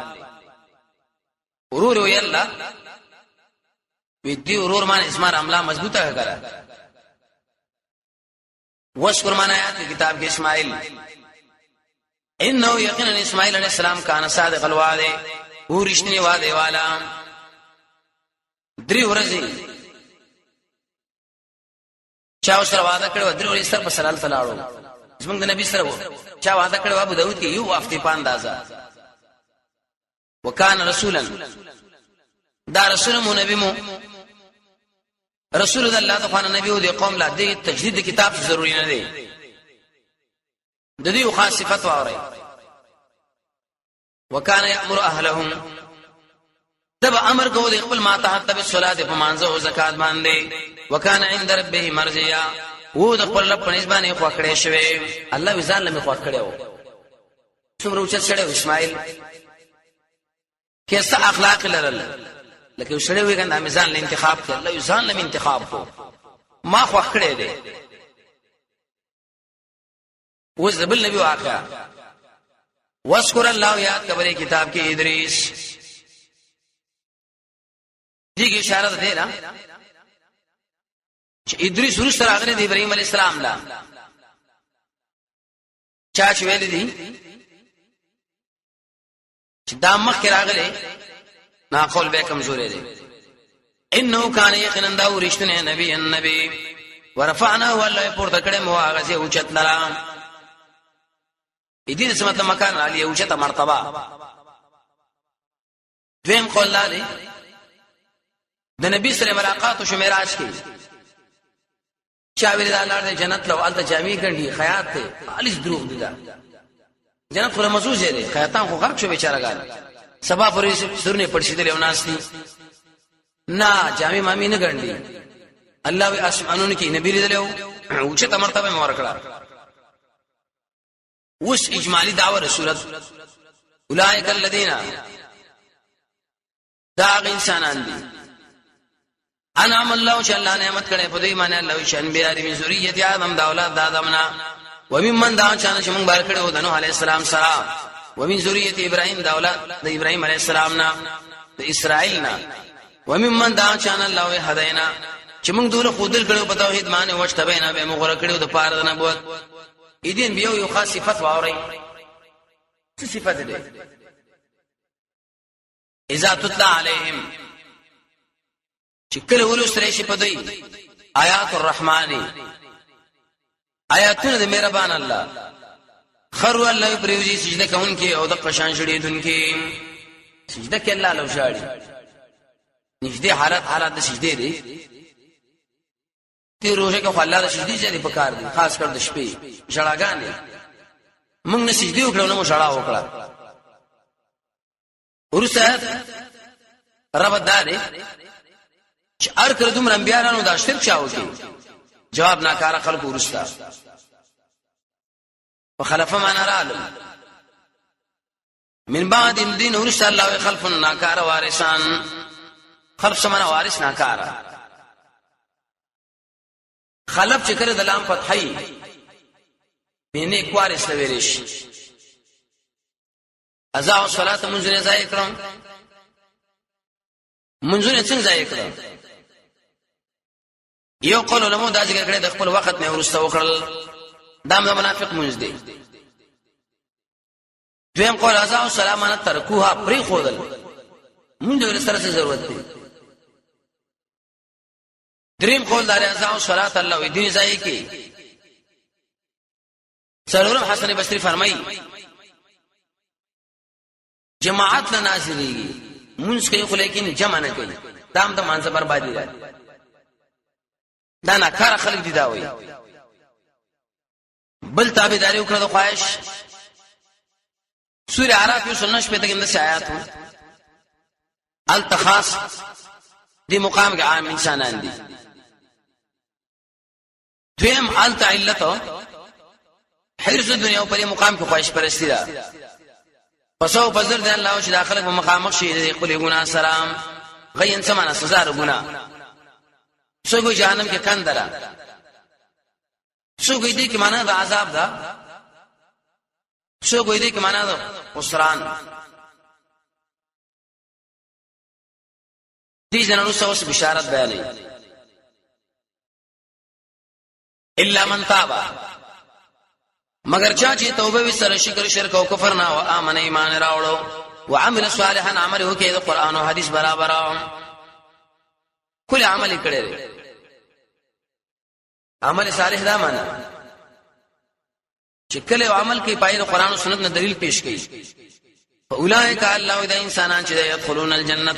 ورور وی الله وی دی ورور مان اسمار عمله مضبوطه کړه. واشکر معنا آیات کتاب کې اسماعیل، انه یقینا اسماعیل علیہ السلام کان صادق الوعد، هو رښتینی وعده والا. درې ورځې چا سره وعده کړو، درې ورځې سر په سرال تلاړو. زمونږ د نبی سره چا وعده کړو ابو داود کې یو هفته په اندازه. وکان رسولا، دا رسول مو نبی مو رسول الله د خوانه نبی او د قوم لا دی تجدید کتاب ضروری نه دی. د دې خاص صفت واوري. وکانه یامر اهلهم، تب امر کو د خپل ما ته تب صلات په مانزه او زکات باندې. وکانه عند ربه مرضیا، وو د خپل رب په نسبت باندې خوښ کړی شوی. الله وزان لمه خوښ کړی وو. څومره اوچت سړی اسماعیل، کیسه اخلاق لرل، لکه سړی وی کنه میزان له انتخاب کړ. الله ځان له انتخاب کو ما خوښ کړی دی. اوس د بل نبی واقعا. واذکر الله یاد کبرې کتاب کې ادریس. دې کې اشاره ده نه چې ادریس ورسره راغلی دی ابراهیم علی السلام لا. چا چې ویل دي چې دا مخکې راغلی نا قول به کمزورې دی. انه کان یقینا دا ورشتنه نبی النبی ورفعنا والله پورته کړه مو هغه سي اوچت لرا. دې څه مطلب مکان علی اوچته مرتبه. دویم قول لا دی د نبی سره ملاقات شو معراج کې. چا ویل دا لار جنت لو الته جامع ګنډي خیات ته خالص دروغ دي. دا جنت خو مزوج دی، خیاتان خو غرق شو بیچارهګان، سبا پرې سرونه پړسیدل او ناس دي نه جامع مامي نه ګنډي. الله وی اسمانونو کې نبی لیدل او چې مرتبه مې ورکړه. اوس اجمالی دعوه رسولت. اولئک الذین، دا انسانان دي انعام الله چې الله نعمت کړي په دې معنی الله چې انبیاء دي، من ذریه آدم، د اولاد د آدم نه، وممن دا چې موږ بار کړو د نوح علی السلام سره، ومن ذریه ابراهیم، د اولاد د ابراهیم علی السلام نه، د اسرائیل نه، وممن دا چې الله هدینا چې موږ دوله خودل کړو په توحید باندې، وشتبینا به موږ کړو د پاره د نبوت. ایدین بیا یو خاص صفت واوري. څه صفت دی؟ اذا تطلع عليهم چې کله ولوستل شي په دوی آیات الرحمن، آیاتونه د مهربان الله، خرو الله پریوزي سجده کوونکي او د قشان شړېدونکي. سجده کې الله لو شاړي نږدې حالت حالت د سجدې دی. تی روزه کې خو الله د سجدې ځای په کار دی، خاص کر د شپې ژړاګانې. موږ نه سجدې وکړو نه مو ژړا وکړه. ورسته رب دا دی چې ار کړه دومره انبیانو دا شرک چا وکي؟ جواب ناکاره خلکو ورسته په خلفه معنا رالم من بعد دین ورسته الله خلف ناکاره وارثان. خلف سمانه وارث ناکاره. خلف چې کله د لام فتحي نه وارث ویل شي. ازا او صلات منځونه ځای کړم، منځونه څنګه ځای کړم؟ یو قول علماء دا ذکر کړی د خپل وخت نه ورسته وکړل، دا د منافق منځ دی. دویم قول ازا او سلام نه ترکوها پری خودل، مونږ ور سره څه ضرورت دی؟ دریم قول دار ازا او صلات الله وی دین ځای کې. څلورم حسن بصری فرمایي جماعت له نازلېږي مونږ کوي خو لیکن جمع نه کوي، دا هم د مانځه بربادي ده. دا ناکاره خلک دي دا وایي. بل تابعداري وکړه د خواهش. سورہ اعراف یو سنش په دغه انداز آیات وو التخاص دی مقام کې عام انسانان دي. دویم الته علت حرص دنیا په مقام کې خواهش پرستی ده. پسو پزر دی الله چې داخله په مخامخ شي د خپل ګناه سره غین سمانه سزا ر ګناه څوک جهنم کې کندره، څوک دې کې معنا د عذاب ده، څوک دې کې معنا د خسران دي. جنانو سوس بشارت بیانې الا من تاب، مگر چا چې توبه وي سره شکر شرک او کفر نه او امن ایمان راوړو وعمل صالحا عمل وکړي د قران او حدیث برابر کل عمل کړي. عمل صالح دا معنا چې کله عمل کوي پای د قران او سنت نه دلیل پیش کړي. اولئک الله د انسانان چې يدخلون الجنه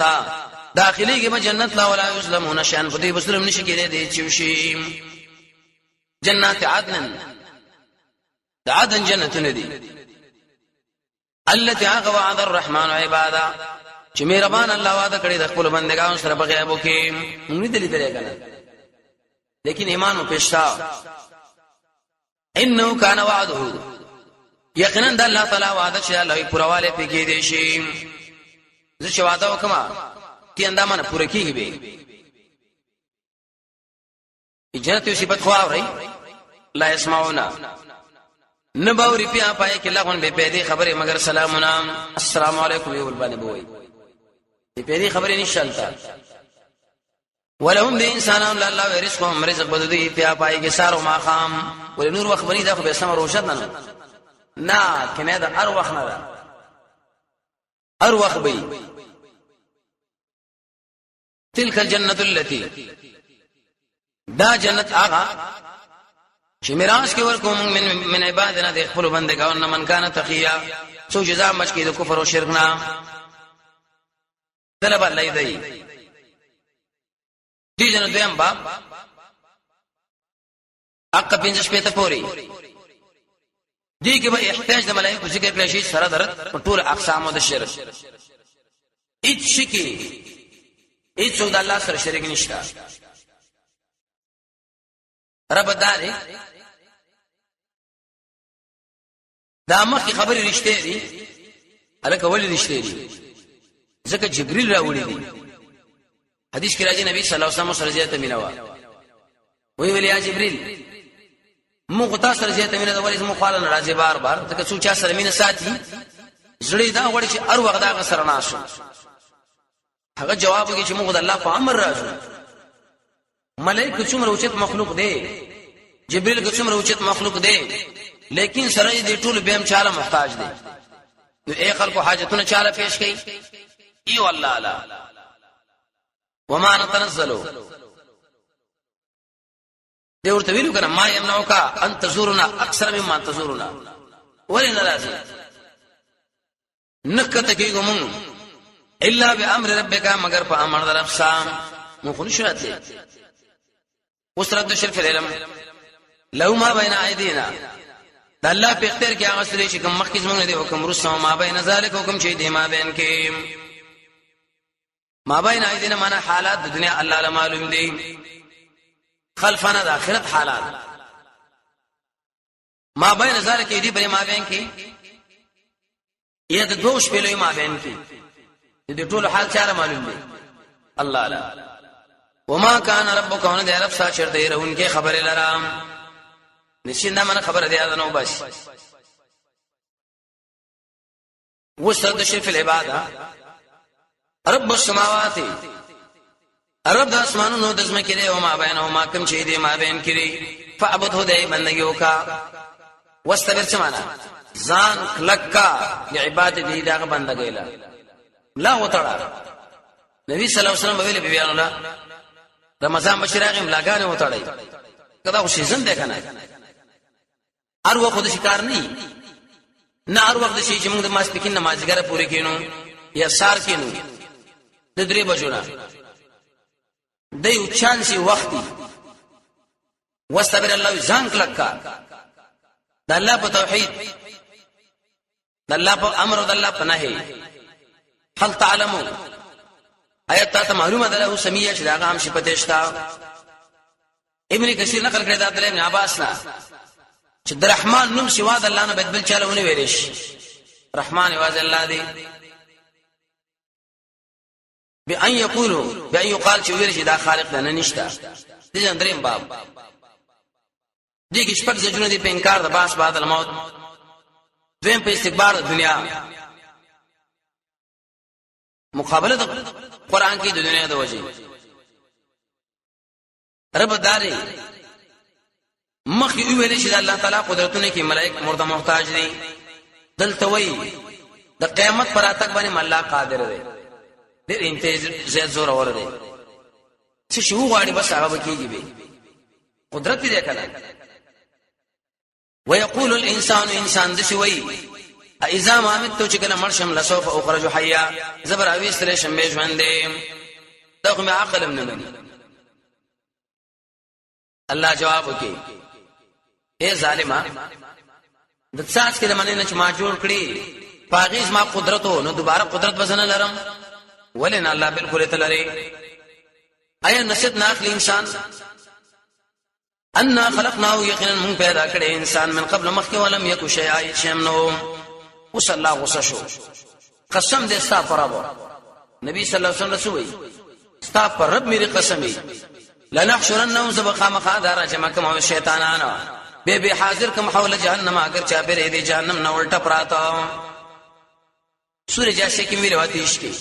داخليږي به جنت لا ولا یظلمون شيئا، په دې بسلم نشي کېدی دی چې شي. جنات عدن، د عدن جنتونه دي. التي هغه وعد الرحمن عباده چې مهربان الله وعده کړی د خپل بندگانو سره په غیبو کې. موږ دې لیدل کنه، لیکن ایمان مو پېښتا. انه کان وعده، یقینا د الله تعالی وعده چې الله یې پرواله پکې دی شي. زه چې وعده وکم تی اندامانه پوره کیږي به. جنت یو صفت خو اوري لا يسمعون نباوري پیا پای کې لغون به پیدې خبره مگر سلامنا السلام علیکم یو بل باندې بوي پیدې خبره نشالتا. ولهم د انسانانو الله رزقهم رزق بدوی پیا پای کې سارو ما خام ول نور وخت بنی دا خو به سم روشن نه نه کنه دا هر وخت نه ده، هر وخت به. تلک الجنه التي، دا جنت آغا چې میراث کې ورکو من من عبادنا د خپل بندگانو نه من کان تقیا، څو جزاء مچ کې د کفر او شرک نه طلب الله دی. دې جن دویم باب اق پنځه شپې ته پوری دې کې به احتیاج د ملائکه ذکر کړی شي سره درت په ټول اقسامو د شرک. هیڅ شکی هیڅ د الله سره شریک نشته. رب داري دا مخکې خبرې رښتې دي. الکه ولې رښتې دي؟ ځکه جبريل راوړي دي. حدیث کې راځي نبی صلی الله علیه وسلم سره زیاته مینه وا وی ویل یا جبريل موږ تاسو سره زیاته مینه ده، ولې زموږ خواله ناراضي بار بار؟ ځکه څوک چا سره مینه ساتي زړه دا غواړي چې هر وخت دا سره ناشو. هغه جواب وکړي چې موږ د الله په امر راځو. ملائکه څومره اوچت مخلوق دی، جبريل څومره اوچت مخلوق دی، لیکن سره دې ټول به هم چاله محتاج دی. نو اے خلکو حاجتونه چاله پیش کړي؟ ایو الله لا. وما نتنزلو دی ورته ویلو کنه ما يمنعك ان تزورنا اکثر مما تزورنا، ولې ناراضي نکته کیږو مونږ الا بامر ربک، مگر په امر در رب سام مونږ خو نشو راتلی. اوس رد شرف العلم لو ما بین ایدینا، د الله په اختیار کې هغه سره چې کوم مخکې زمونږ دی، حکم رسو ما بین ذلک، حکم چې دی ما بین کې. ما بین ایدینا معنا حالات د دنیا الله له معلوم دی، خلفنا د آخرت حالات. ما بین ذلک دی پر ما بین کې یا د دوه شپې لوی ما بین کې، د ټولو حال چاره معلوم دی الله لا. وما كان ربك، ان دې رب سا چرته رهون کې خبره لرام نشین، دا من خبره دی نو بس. وسرد شرف العباده رب السماوات، رب د اسمانونو د زمکه دی، او ما بینهما، کوم چې دی ما بین کړي، فعبده، دی بندگی وکا. واستبر څه معنا؟ ځان کلکا لعبادت دی دغه بندګی لا لا وتړه. نبی صلی الله علیه وسلم ویل بیانو لا رمضان بشراغ ملاګانې وتړی، کدا خو سیزن دی کنه، هر وخت د شکار نه نه، هر وخت شي چې موږ د ماسپخین نمازګره پوری کینو یا سار کینو د 3 بجو نه، د یو چانسي وختي. واستبر الله، ځان کلکا د الله په توحید، د الله په امر او د الله په نهي. هل تعلمو، آیت ته معلومه ده له سمیه چې دا هم صفت شته. ابن کثیر نقل کړی دا عبد الله ابن عباس نه چې د رحمان نوم سوا د الله نه بل چاله ونه ویل شي، رحمان واز الله دی. بأن یقولو بأن یقال، چې ویل شي دا خالق ده، نه نشته. دې دریم باب دې کې شپږ زجرونه دي په انکار د باس بعد الموت، دویم په استکبار د دنیا، مقابله د قران کې د دنیا د وجه. رب داري مخ یو ویل شي د الله تعالی قدرتونه کې ملائک مرده محتاج دي. دلته وای د قیامت پر اتک باندې الله قادر دی، ډېر امتیاز زیات زور اور دی، چې شو غواړي بس هغه کیږي، به قدرت دې کنه. ويقول الانسان، انسان د شوی، اذا ما مت، چې کله مرشم، لسوف اخرج حیا، زبر اويستل شم به ژوند دی، دا خو مې عقل هم نه مني. الله جواب وکي، اے ظالما، د څاڅ کې د منې نه چې ما جوړ کړی پاغیز ما قدرت نو دوباره قدرت بزنه لرم ولن؟ الله بالکل تلری. ایا نصیحت نه اخلي انسان؟ ان خلقناه، یقینا من پیدا کړی انسان، من قبل مخکې، ولم یکو شیئا، شیم نو. اوس الله غوسه شو، قسم دې ستا پر رب. نبی صلی الله علیه وسلم رسول، ستا پر رب میری قسمی، لنحشرنهم، سبخامخا دارا جمع کوم شیطانانو به به حاضر کوم حول جهنم، اگر چا پرې دې جهنم نه الټا پراته. سورې جاسه کې میرے واتیش کې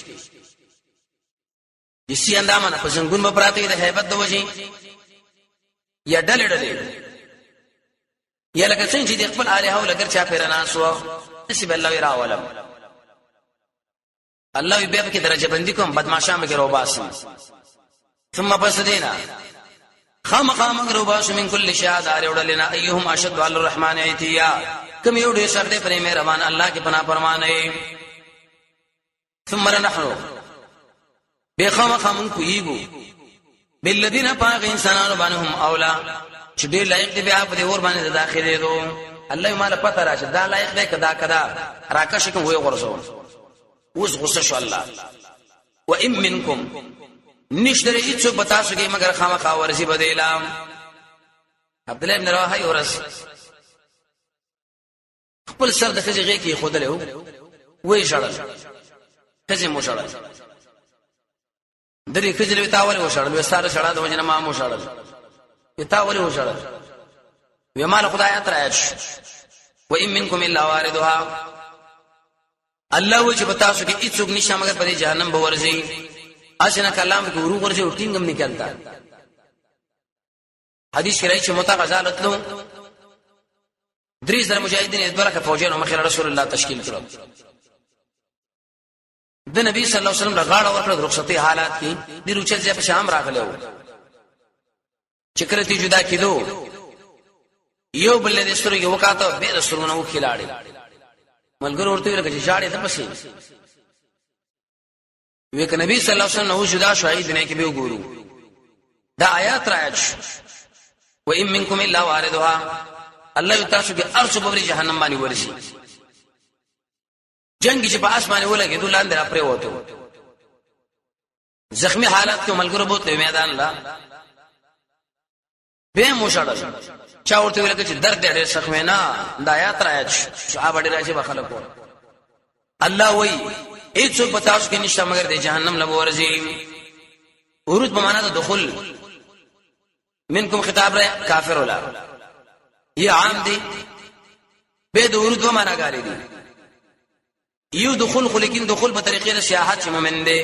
جسی اندامه په زنګون به پراته د hebat د وجې، یا ډلې ډلې، یا لکه څنګه چې د خپل الہ او لګر چا پیر ناس و، نسی الله راولم. الله بیا په درجه بندي کوم، بدمعشان به روباسم. ثم پس دینا خامخا موږ روباسو من کل شیء دار وړلنا، ایهم اشد علی الرحمن عتیا، کوم یو ډیر سخت پر مهربان الله کې پناه پرمانه. ثم نحن، بخامخا مونږ پویګو، بالذین، پاغ انسانانو باندې، هم اولا، چې ډیر لایق دی بیا په دې اور باندې داخلي دو. الله مال پته راشه دا لایق دی کدا کدا راکش کوم وی غرزو. اوس غصه شو الله. و ام منکم، نشتره هیڅ پتا سو کې مگر خامخا ورسی بدیلا. عبد الله ابن رواحه ورس خپل سر د خځې غې کې خودلې وې شړل، خځې مو شړل. درې خځې له تا ولې وشړل؟ وې ساره شړا د وجنه ما مو شړل. وې تا ولې وشړل؟ وې مال خدای اتر آیت شو، و ان منکم الا واردها. الله و چې پتا سو کې هیڅوک نشته مگر په جهنم به ورځي. اسنه کلام کې ورو ورځي او ټینګم نکلتا. حدیث کې راځي چې متا غزالت لو 3000 مجاهدین ادبرکه فوجانو مخې رسول الله تشکیل کړو. د نبی صلی الله علیه وسلم غاړه ورکړه د رخصتي حالات کې د روچت ځای په شام راغلی و چې کله تی جدا کېدو یو بل دې سترګې وکاته به د سترګو نه وکړاړي ملګر ورته ویل چې ژاړې ته پسې وک نبی صلی الله علیه وسلم نو جدا شو ای دنیا کې به وګورو دا آیات راځ و ان منکم الا واردها الله تاسو کې ارڅ په جهنم باندې ورسي جنگ چې په اسمانه ولګي دوه لاندې را پرې وته زخمی حالت کې ملګرو بوتله میدان لا به مو شړل چا ورته ویل چې درد ډېر سخت نه دا آیات راځي صحابه ډېر راځي خلکو الله وای هیڅ په تاسو کې نشته مگر د جهنم له ورځي ورود په معنا د دخول منکم خطاب را کافر ولا یہ عام دی به د ورود و معنا غالي دي یو دخول خو لیکن دخول په طریقې د سیاحت چې مؤمن دی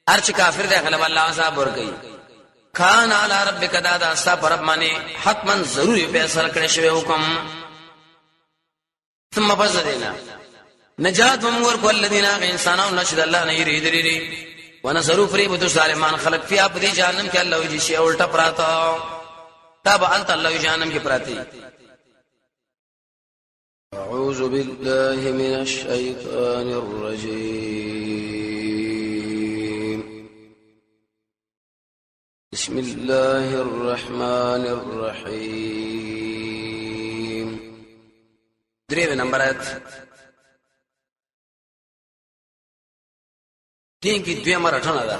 هر چې کافر دی غلب الله عذاب ورکړي کان علی ربک دا دا ستا پر رب باندې حتما ضروري فیصله کړی شوی حکم ثم پس دینا نجات هم ورکو الذین انسانانو نشد الله نه یری دري ونصرو فریب تو ظالمان خلق فی اپ دی جهنم کې الله وجي شی الټا پراتا تاب انت الله جهنم کې پراتی أعوذ بالله من الشيطان الرجيم بسم الله الرحمن الرحيم درې نمبر آیت دین کې دوی مرټنه ده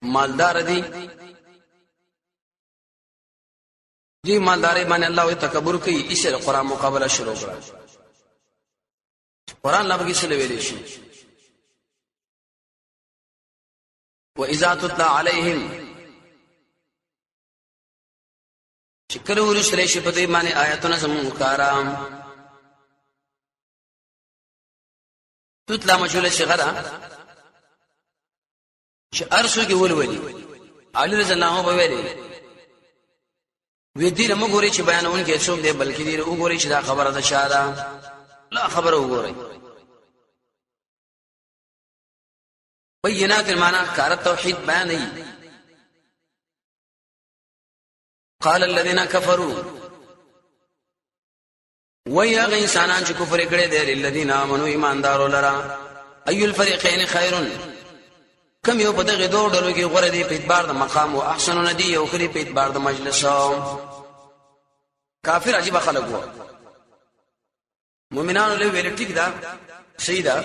مالدار دي دی مالداري باندې الله وي تکبر کوي ایسه قرآن مقابله شروع کړه قرآن لا بګی سره ویلې شي واذا تتلى عليهم چې کله ورسره شي په دې باندې آیاتونه زموږ کارام تتلى مجهوله صيغه ده چې ارسو کې ولولي علي رضی الله عنه ویلي وی دې له مګوري چې بیانون کې څوک دی بلکې دې وګوري چې دا خبره ده چا ده لا خبره وګوري بینات المعنى کار توحید بیان ای قال الذين كفروا وای هغه انسانان چې کفر کړي دي للذین امنو ایماندارو لرا ایو الفریقین خیر کم یو په دغه دوه ډلو کې غوړه دي په اعتبار د مقام او احسن ندی او خري په اعتبار د مجلس کافر عجیب خلک وو مؤمنانو له ویل ټیک ده صحیح ده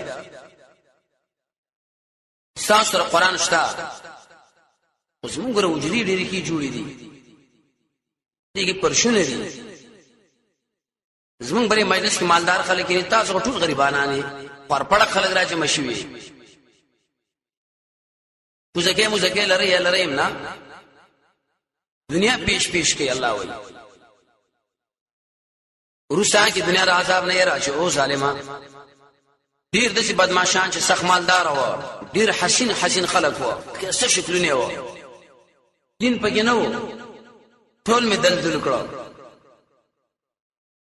تاسو سره قران شته اوس موږ ګره وجري ډېری کې جوړې دي دي کې پرشونه دي زمونږ بری مجلس کې مالدار خلک دي تاسو ټول غریبانان دي پرپړه خلک راځي مشوي مزکه مزکه لري یا لري نه دنیا پیش پیش کوي الله وایي روسا کې دنیا د عذاب نه راځي او ظالما ډیر داسې بدمعشان چې سخت مالدار و ډیر حسین حسین خلک و څه شکلونه و دین پکې نه و ټول می دلدل کړو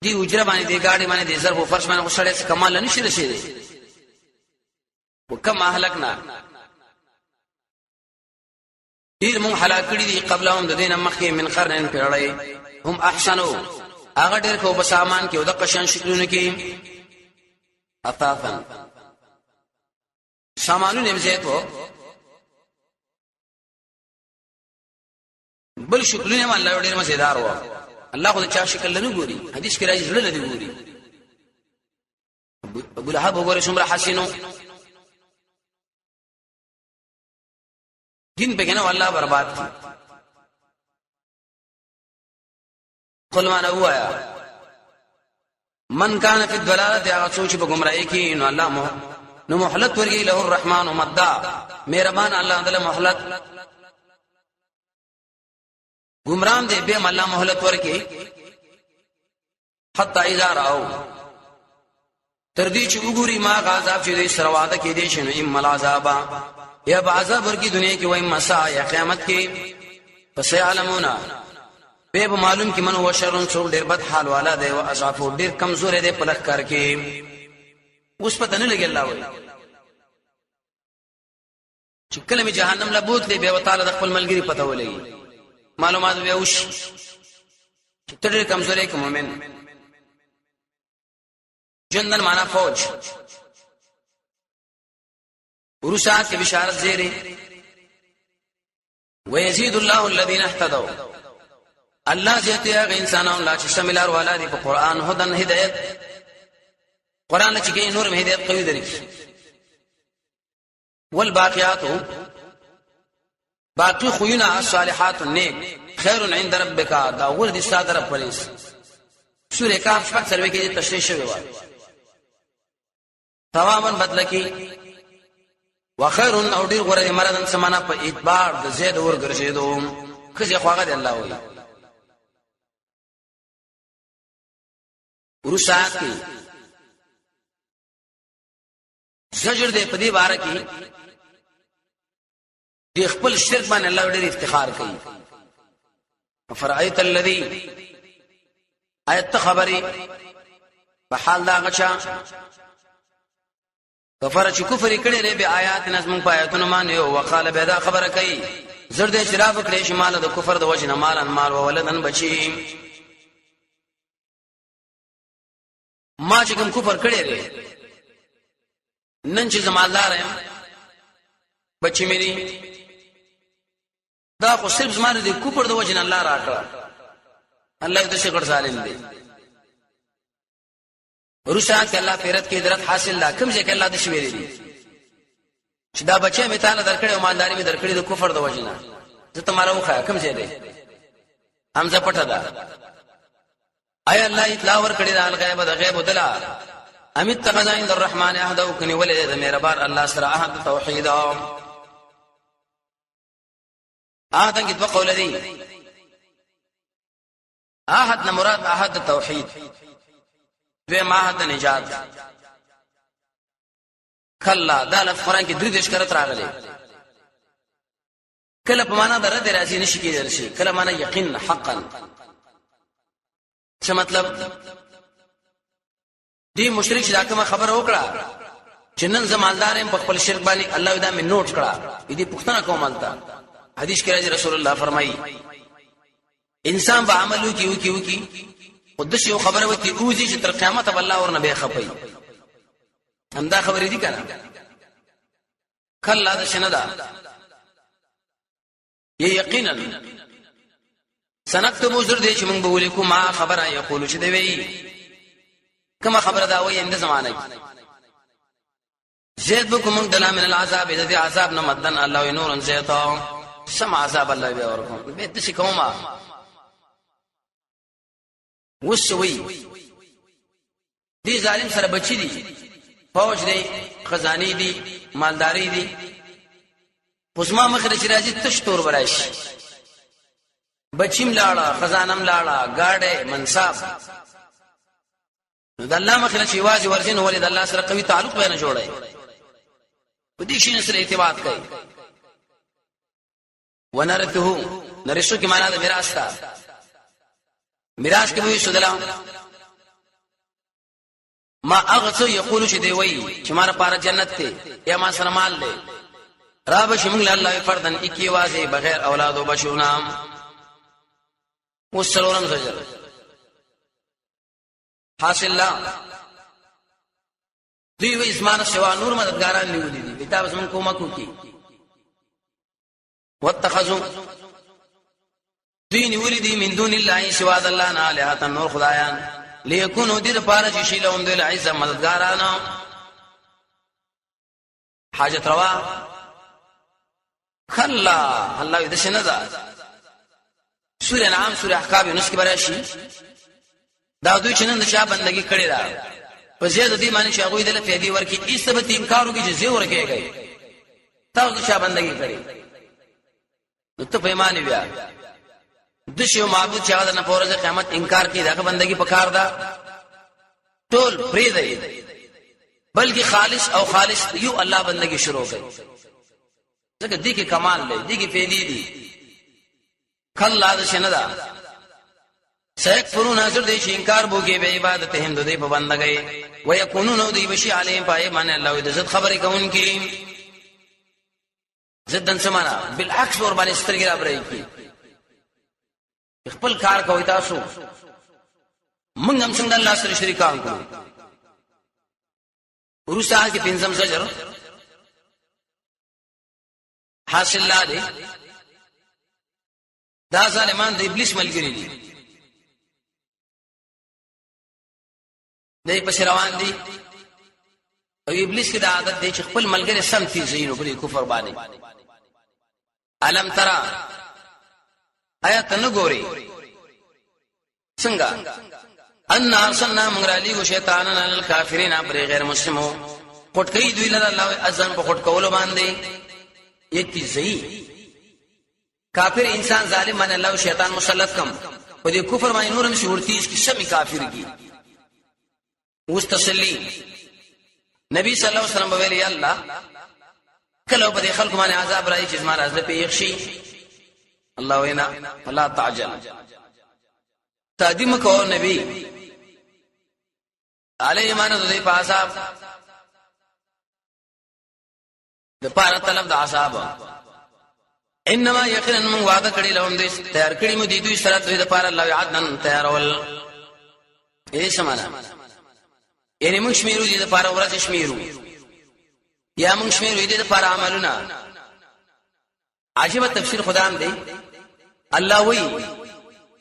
دی اجره باندې دی گاډي باندې دی ضرب او فرش باندې وسړې څه کمال نه شي رسیدي وکم اهلکنا ډیر مونږ هلاک کړی دي قبلهم د دین مخکې من قرن پیړۍ هم احسنو هغه ډیر کو په سامان کې او د قشن شکلونو کې اثاثا سامانونه هم زیات وو بل شکلونه هم الله ډیر مزیدار وو الله خو د چا شکل نه ګوري حدیث کې راځي زړه نه دی ګوري ابو لهب وګوره څومره حسینو دین په کنه والله برباد کی قل ما نوایا من کان فی الضلاله هغه څوک چې په گمراهی کې نو الله مو نو مهلت ورګي له الرحمن مدا مهربان الله تعالی مهلت گمران دی به الله مهلت ورګي حتی اذا راو تر دې چې وګوري ما عذاب چې دې سره وعده کې دي شنو اما العذاب یا به عذاب ورکی دنیا کې وای مسا یا قیامت کې پس علمونا به به معلوم کې من هو شرون، څوک ډیر بد حال والا دی، او اضعف، ډیر کمزور دی په لخر کې. اوس پته نه لګي. الله وایي چې کله می جهنم لا بوتلې، به وتعالى د خپل ملګری پته ولګي، معلومات به وش چې ته ډیر کمزورې کوم مؤمن. جندن معنا فوج. ورسات کې بشارت زیری، ويزيد الله الذين اهتدوا، الله زیاته هغه انسانانو لا چې سملار والا دي په قران، هدن، هدایت. قران چې کې نور هدایت قوي درکې. والباقیات، باقی خوینا، الصالحات، نیک، خیر عند ربک، دا ور دي ساده رب پرېس. سورې کاف شپږ سروي کې تشریح شوی و. ثوابا، بدل کی، وخير، او ډیر غره دي، مرزن سمانا په اعتبار د زید اور ګرځیدو خزه خواغه دی. الله وی ورسات کی زجر دې په دې باره کې د خپل شرک باندې الله ډېر افتخار کوي. فرایت الذی، آیت خبري په حال دا غچا، کفر، چې کفر کړي لري، به آیات نظم، په آیاتونو باندې، او وقاله، به دا خبره کوي، زر دې شراب کړي شمال د کفر د وجه نه مالن، مال، او ولدن، بچي. ما چې کوم کفر کړی دی، نن چې زمالدار یم، بچی مې دي، دا خو صرف زما د کفر د وجه نه الله راکړه. الله دې څه غړ ظالم دی. ورسره کې الله پیرت کې درت حاصل لا کوم ځای کې الله د شویلې دي چې دا بچی مې تعالی درکړې او مالداري مې درکړې د کفر د وجه نه، زه ته مالا وخا کوم ځای دی؟ حمزه پټه ده. ایا الله اطلاع ور کړی دا الغیب، د غیب دلا، ام اتخذ عند الرحمن عهد، او کني ولې د مهربان الله سره عهد توحید؟ عهد کې دوه قول دي. عهد نه مراد عهد توحید، دوی عهد نجات. کلا، دا لفظ قران کې درې دیش کرت راغلي. کله په معنا د رد راځي، نشي کېدل شي. کله معنا یقین، حقا. څه مطلب؟ دی مشرک چې دا کومه خبره وکړه چې نن زمالدار يم په خپل شرک باندې، الله دا مې نوٹ کړه. دې پوښتنه کوم الته. حدیث کې راځي، رسول الله فرمایي، انسان به عمل وکي وکي وکي، خو د شی خبره وتی اوزي چې تر قیامت به الله ورنه به خپي. همدا خبرې دي کنه؟ کله دا شنه ده یقینا سنكتب، زر دې چې موږ به ولیکو، ما خبره، یقول، چې دی وی کومه خبره دا وایي اند زمانه کې، زید بكم موږ دلا، من العذاب، د دې عذاب نه، مدن، الله نور زیتا، سم عذاب الله به ورکوم به د څه کومه وسوي. دې ظالم سره بچی دي، فوج دی، خزانی دي، مالداری دي، خو زما مخې ته چې راځي تش تور براشي. بچیم لاړه، خزانم لاړه، گاډه، منصب. نو د الله مخې ته چې یوازې ورځي، نو ولې د الله سره قوي تعلق به نه جوړوي؟ په دې شي سره اعتماد کوي. ونرثه، نرثو کې معنا د میراث تا، میراث کې وی سودلا، ما هغه څه، یقول، چې دی وی چې ما لپاره جنت ته یا ما سره مال دی، را به شمول الله، فردن، اکی واځي، بغیر اولاد او بچو. اوس څلورم زجر حاصل لا. دوی وی زمانه سوا نور مددګاران نیولې دي، کتاب زمون کومه کو کی. واتخذوا، دوی نیولې دي، من دون الله، سوا د الله نه، الہه، نور خدایان، ليكونوا، دې لپاره چې شي، لهم، دوی، عزت، مددګاران، حاجت روا. کلا، الله دې څنګه ده. سورہ انعام، سورہ احقاف، یونس کې براشي. دا دوی چې نن د چا بندگی کړی دا په زیاده دي معنی چې هغه دې له فیدی ورکی، ایسته به انکار وکړي چې زه ورکیږي، تاسو د چا بندگی کړی؟ نو ته پیمانه بیا د شیو معبود چې هغه نه پورز قیامت انکار کوي، دغه بندگی پکار ده؟ ټول پری دی، بلکې خالص او خالص یو الله بندگی شروع کړي، ځکه دې کې کمال دی، دې کې فیدی دي. کله دا شنه ده. سيکفرون حاضر دي چې انکار بوګي به عبادت هم د دې په بندګۍ ويكونون دوی بشي عليهم پای باندې الله د عزت خبرې کوونکي. زدن سمانا بالعکس ور باندې سترګې را برې کی، خپل کار کوي. تاسو موږ هم څنګه الله سره شریکان کړو؟ ورسته کې پنځم زجر حاصل لا دی. دا ظالمان د ابلیس ملګری دي، دای په روان دي، او ابلیس کې دا عادت دی چې خپل ملګری سم تیزینو په کفر باندې. الم ترى، آیا ته نه ګوري څنګه ان ارسلنا موږ را لیږو شیطانان علی الکافرین پر غیر مسلمو، خټکی دوی لره الله اذن په خټ کولو باندې یتیزی. کافر انسان ظالم باندې الله شیطان مسلط کم په دې کفر باندې، نورم شي ورتیز کی سمی کافر کی. اوس تسلی، نبی صلی الله علیه وسلم ویل، یا الله کله په دې خلکو باندې عذاب راځي چې زما راز پیښ شي؟ الله وینا فلا تعجل، تادیم کو نبی علی ایمان د دې په عذاب د پاره طلب د عذاب. انما یقینا من وعده کړی لهم دې تیار کړی مو دي دوی سره دوی د پاره الله عدنن تیارول. یې سمانا، یعنی موږ شمیرو دي د پاره ورځ شمیرو، یا موږ شمیرو دي د پاره عملونه. عجیب تفسیر خدام دی. الله وی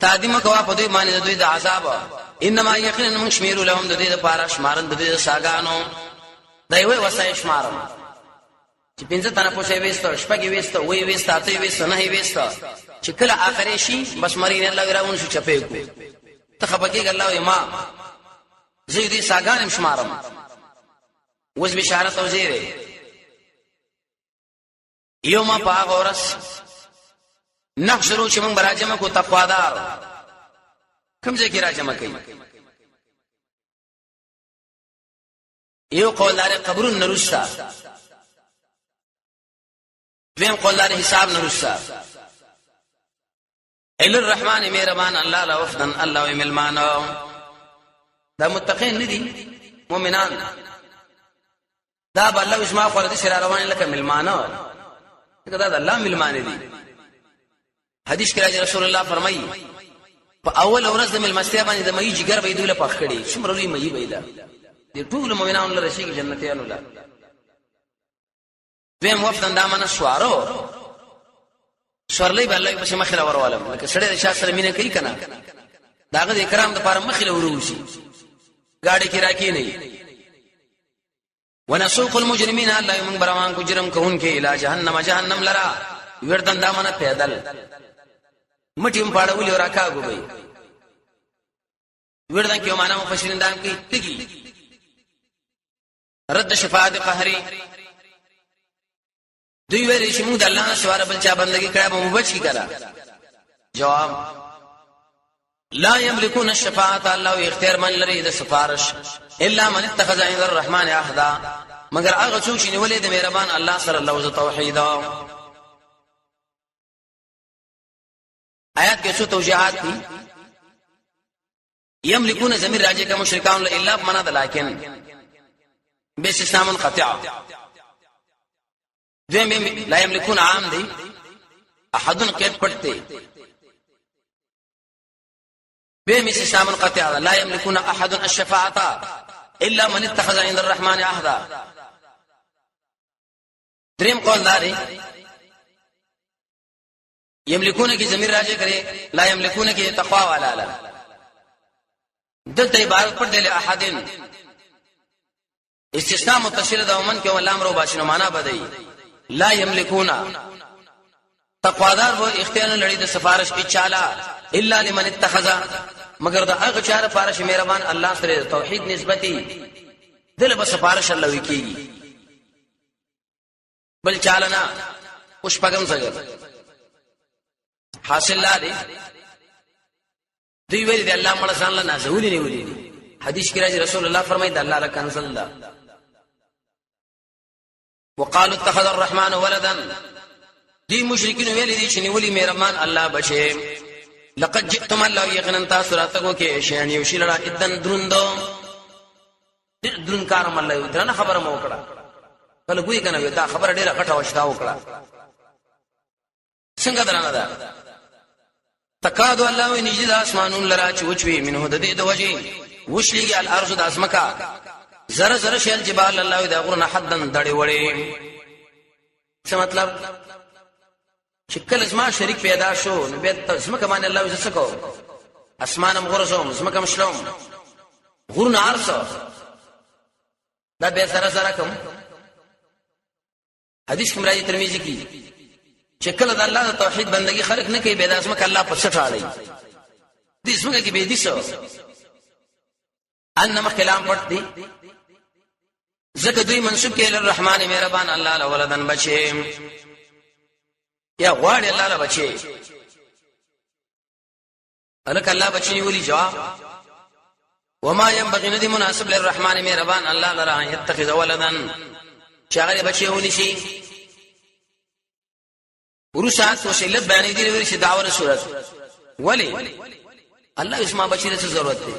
تادیم کوا په دوی باندې دوی د عذاب. انما یقینا موږ شمیرو لهم د دې لپاره شمارل د دې ساګانو، دا یو وسای شمارم چې پنځه تنه پوسې وېستو، شپږ وېستو، وې وېستو، اته وېستو، نه وېستو، چې کله اخرې شي بس مرین الله راون شو چپې کو ته خپکیږي. الله یې ما زه دې ساګانم شمارم. اوس بشارت او زیره یو ما په هغه ورځ نحشرو چې موږ راجمه کو تقوادار. کوم ځای کې راجمه کوي؟ یو قول لري قبرون نرستا، دویم قول لري حساب نرستا. ال الرحمن مهربان الله لا وفدن الله ملمانو. دا متقین ندي، مؤمنان دا به الله اسما خو دې سره روان لکه ملمانه، دا د الله ملمانه دي. حدیث کې راځي رسول الله فرمایي په اول ورځ د ملمستیا باندې د مې جګر به دوی له پخ کړي، څومره لوی مې به ده د ټول مؤمنانو له رسیږي جنتیانو له. دویم وفدن دا منه سوارو سورلې به الله پسې مخې له ورولم، لکه سړی د شاه سره مینه کوي کنه، داغه د اکرام د پاره مخې له وروشي، گاډي کې راکی نه. ونسوق المجرمین، الله موږ بروان کو جرم کوونکې الی جهنم، جهنم لرا وردن دا منه پیدل مټیم پاړولې راکاګو به وردن کې. معنا مفسرین دام کې تګي رد شفاعت قهری. دوی ویل چې موږ د الله نه سوار بل چا بندگی کړه به مو بچ کی کرا؟ جواب، لا يملكون الشفاعه، الله اختیار من لري د سفارش، الا من اتخذ عند الرحمن عهدا، مگر هغه څوک چې نیولې د مهربان الله سره لوز توحید. آیات کې څو توجیهات دي. یملکون ضمیر راجع کا مشرکان له الا منا د لکن به استثناء منقطع. دویم لا یملکون عام دی، احد قید پټ دی. به استثناء منقطع، لا يملكون احد الشفاعه الا من اتخذ عند الرحمن عهدا. دریم قول دار، یملکون کی ضمیر راجع کرے لا یملکون کی تقوا والا لا، دلته عبارت پر دی احدن استثناء متصل د ومن کې ولام رو باسنو، معنا بدای لا یملکون تقوادار و اختیار لري د سفارش کی چاله الا لمن اتخذ، مگر دا هغه چاره فارش مهربان الله سره توحید نسبتي دله به سفارش الله وکیږي، بل چاله نه. اوس پغم څنګه حاصل لا دی؟ دوی ویل دی الله مړ ځان له نازولې نیولې دي. حدیث کې راځي رسول الله فرمایي د الله له کنزل ده. وقالوا اتخذ الرحمن ولدا، دی مشرکین ویل دي چې نیولې مهربان الله بچي. لقد جئتم الله یقینا تاسو راتګو کې شیان یو شی لړا ادن دروندو، ډېر درون کار مل یو درنه خبره مو وکړه. کله ګوي کنه، دا خبره ډېره غټه وشتا وکړه، څنګه درنه ده؟ تکاد الله وی نږدې د اسمانون لرا چې وچوي منه د دې د وجې وشلېږي الارض د ازمکا زره زره شل جبال الله د غرونه حدن دړې وړي. څه مطلب؟ چې کله زما شریک پیدا شو نو بیا زمکه باندې الله وزه څه کو، اسمانم غرزوم، زمکه مشلوم، غرونه ارسو، دا به سره سره کوم. حدیث کې راځي ترمذی کې چې کله د الله د توحید بندگی خلق نه کوي، به د ازمکه الله په څټ اړي، دې ازمکه کې به دي څه ان مخ کلام پټ دي، ځکه دوی منسوب کې الرحمن مهربان الله له ولدن بچي یا غواړي الله له بچي. الک الله بچی نیولی. جواب: وما ينبغي ندی مناسب للرحمن مهربان الله لرا يتخذ ولدا چې هغه بچي ونیسي. ورسات وسیلت بیانې دي ویل چې داور صورت ولی الله اسما بچی له ضرورت دی؟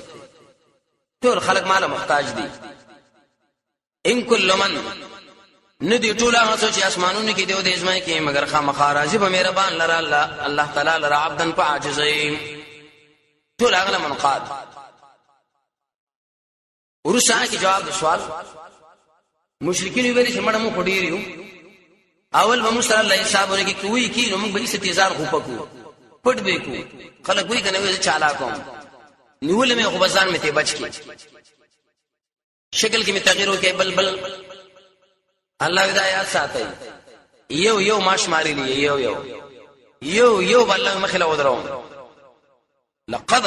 ټول خلق مال محتاج دي. ان کل من ندی ټول هغه څه چې اسمانونو کې دی او د ازمای کې، مگر خامخا راضي به مهربان لره الله، الله تعالی لره عبدن په عاجزۍ ټول هغه منقاد. ورسره کې جواب د سوال، مشرکین ویل چې مړه مو خډیر یو، اول به موږ سره الله حساب ورکړي، کوي کی نو موږ به استیزار خو پکو پټ به کو، خلک وی کنه وی چالا کوم نیول مې خو بزان مې ته بچ کی، شکل کې می تغییر وکي بل بل. الله دا یاد ساتي، یو یو ماش ماری لی، یو یو یو یو بل مخله ودرو. لقد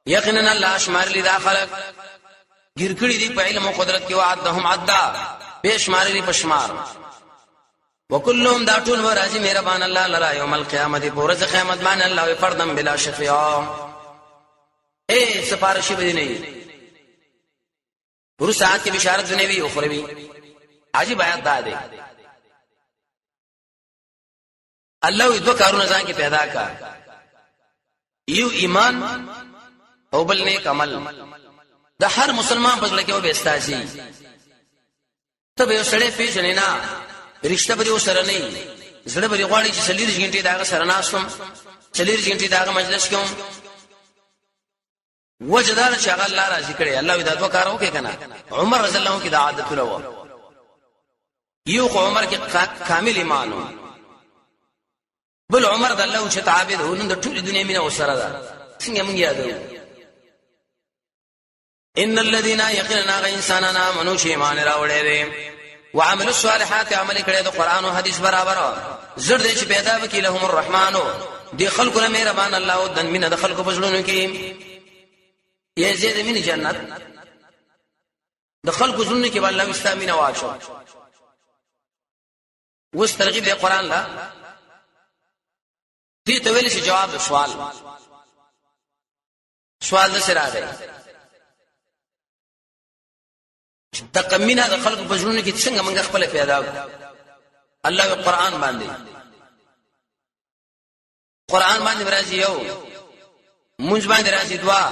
یقینا الله شمار لی دا خلق ګیر کړی دی په علم او قدرت کې، وعدهم عدا پیش ماری دی پشمار، وکلهم دا ټول راځي مهربان الله لرا یوم القیامت پورز قیامت باندې الله فردم بلا شفیع، اے سفارشی به نه. ورسات کې بشارت دنیوي او اخروی. عجیب آیات دا دی، الله دوه کارونه ځان کې پیدا کا، یو ایمان او بل نیک عمل. د هر مسلمان په ځل کې وبې استاسي ته به سړی پیژنې نه، رشتہ به وسره نه، زړه به غواړي چې سلیری غنټه داغه سره ناستم، سلیری غنټه داغه مجلس کوم. وجدار چې هغه الله راضي کړي. الله دا دوه کار وکړي کنه. عمر رضی الله عنه کې دا عادت وو، یو خو عمر کې کامل ایمان، بل عمر د الله چې عابد هو، نن د ټول دنیا مینه وسره ده. څنګه مونږ یادو؟ ان الذين يقينا غ انسانان امنو چې ایمان راوړي دي وعملوا الصالحات عمل کړي د قران او حديث برابر، زړه دې چې پیدا وکي لهم الرحمن دی خلق له مهربان الله او دن مینه د خلکو په زړونو کې یې زید من جنت، د خلکو زړونو کې الله واستامینه واچو. وس ترغیب دی قران لا دې ته ویل شي. جواب د سوال، سوال د سره دی د کمینه د خلکو په ژوند کې څنګه موږ خپل پیدا کو؟ الله قرآن باندې، قرآن باندې راځي یو، مونږ باندې راځي دوا،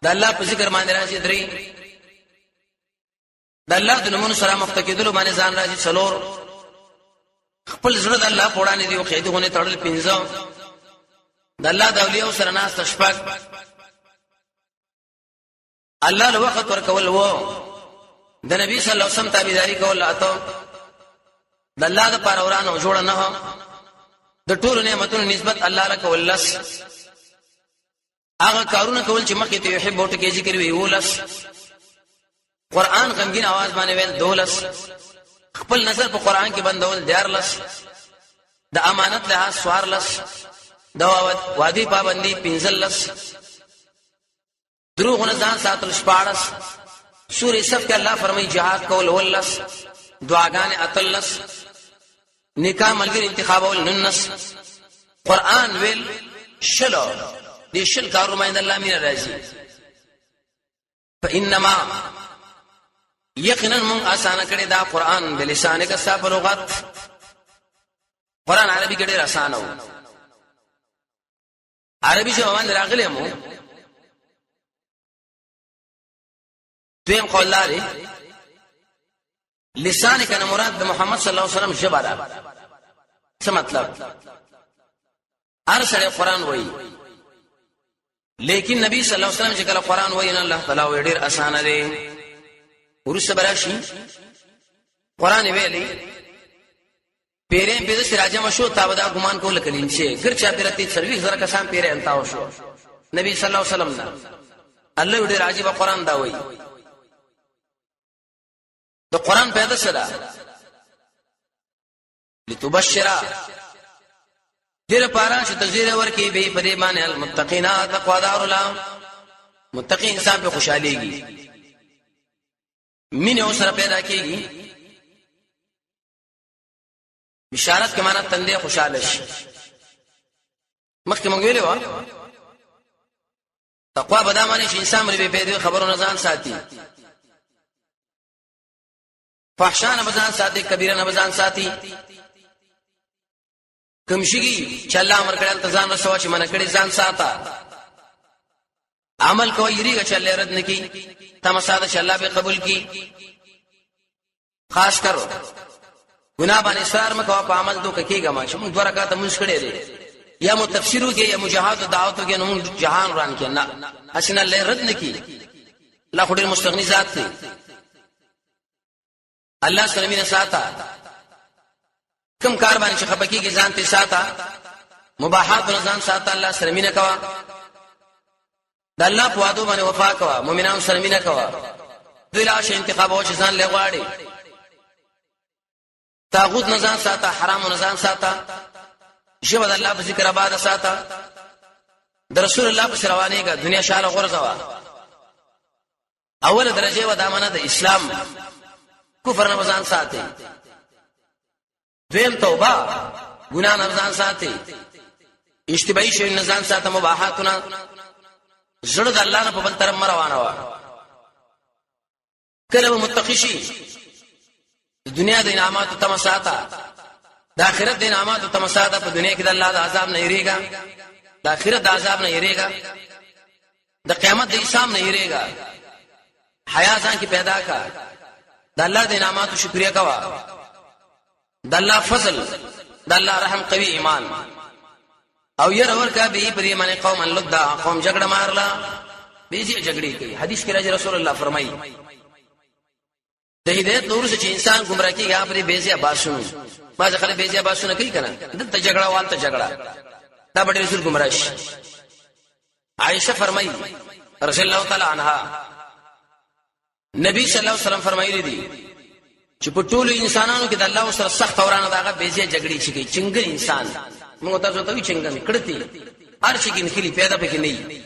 د الله په ذکر باندې راځي درې، د الله د نومونو سره مخته کېدلو باندې ځان راځي څلور، خپل زړه د الله په وړاندې دی او خېدې غونې تړل پنځه، د الله د اولیاء سره ناست شپږ، الله له وخت ورکول وو، د نبی صلی الله علیه وسلم تابعداري کول اته، د الله د پاره ورانو جوړ نه، د ټولو نعمتونو نسبت الله لك ولس، هغه کارونه کول چې مخکې ته يحب ټکی ذکر وی ولس، قران غمگین आवाज باندې ویل دولس، خپل نظر په قران کې بندول دیارلس، د امانت له سوارلس، د وادي پابندي پنځلس، دروغ نه ځان ساتل شپاړس، سورې صف کې الله فرمایي جهاد کول ولس، دعاګانې اتلس، نکاح ملګری انتخابول ننس، قران ویل شلو. دې شل کارو باندې الله مینه راځي. فانما یقینا من اسانه کړي دا قران بلسانک ستا په لغت. قران عربي کې ډېر اسانه و. عربي ژبه باندې راغلی مو. دویم قول لري لسان کنه مراد د محمد صلی الله علیه وسلم ژبه ده. څه مطلب؟ هر سړی قران وایي، لیکن نبی صلی الله علیه وسلم چې کله قران وایي نو الله تعالی وایي ډیر اسانه دی. ورسره براشي قران ویلي پیرې په دې راجم شو تا ودا ګمان کول کلین شي ګر چا پیرته 40 زره کسان پیرې انتاو شو نبی صلی الله علیه وسلم نه. الله ډیر عجیب قران دا وایي. د قران پیدا سره لتبشرا دیر پارا چې تزیر ورکی به په دې باندې المتقین تقوا دار لا متقی انسان په خوشاليږي، مینه اوسره پیدا کیږي. بشارت کې معنا تندې خوشاله شي. مخکې مونږ ویلو تقوا به دا معنی چې انسان مری به پیدا خبرو نه ځان ساتي، فحشا نه ځان ساتي، کبیره نه ځان ساتي، کوم شي چې الله امر کړی ته ځان رسوا، چې منع کړی ځان ساته، عمل کوي یریږي چې الله رد نکي، تم ساده چې الله به قبول کی. خاص کر ګناه باندې اصرار مکو، په عمل دوه کېږه ما چې موږ دوه رکعاته مونږ کړې دي، یا مو تفسیرو کې یا مجاهد او دعوت کې، نو موږ جهان وران کې نه حسن الله رد نکي. الله خو ډېر مستغنی ذات دی. الله سره مینه ساته، کم کار باندې چې خپکی کې ځان ته ساته، مباحات نه ځان ساته، الله سره مینه کوا، د الله په وعدو باندې وفا کوا، مؤمنانو سره مینه کوا، دوی لا شي انتخاب او ځان له غواړي، طاغوت نه ځان ساته، حرام نه ځان ساته، ژبه د الله په ذکر آباد ساته، د رسول الله په روانېږي، دنیا شاله غورځوا. اوله درجه و دامنه د اسلام کفر نه ځان ساتي، دویم توبه ګنا نه ځان ساتي، اشتباهي شی نه ځان ساته، مباحاتونه زړه د الله نه په بل طرف روانه وا. کله به متقی شي، د دنیا د انعاماتو تم ساته، د آخرت د انعاماتو تم ساته. په دنیا کې د الله د عذاب نه یریږي، د آخرت د عذاب نه یریږي، د قیامت د حساب نه یریږي. حیا ځان کې پیدا کا، د الله د انعاماتو شکریا کوا، د الله فضل، د الله رحم، قوي ایمان او ير ورکا به پرې باندې قوم لدا قوم جګړه مارلا بیزی جګړې کوي. حدیث کې راځي رسول الله فرمایي د هدایت نور چې انسان گمراه کیږي هغه پرې بیزی باسونو، بعض خلک بیزی باسونه کوي کنه، دلته جګړه والته جګړه، دا به ډېر زر گمراه شي. عائشه فرمایي رضی الله تعالی عنها نبی صلی الله علیه وسلم فرمایلی دي چې په ټولو انسانانو کې د الله سره سخت اورانه داغه بیزی جګړې چې کوي چنګ انسان، موږ تاسو ته وی چنګ کړتی هر شي کې نخلي پیدا پکې نه،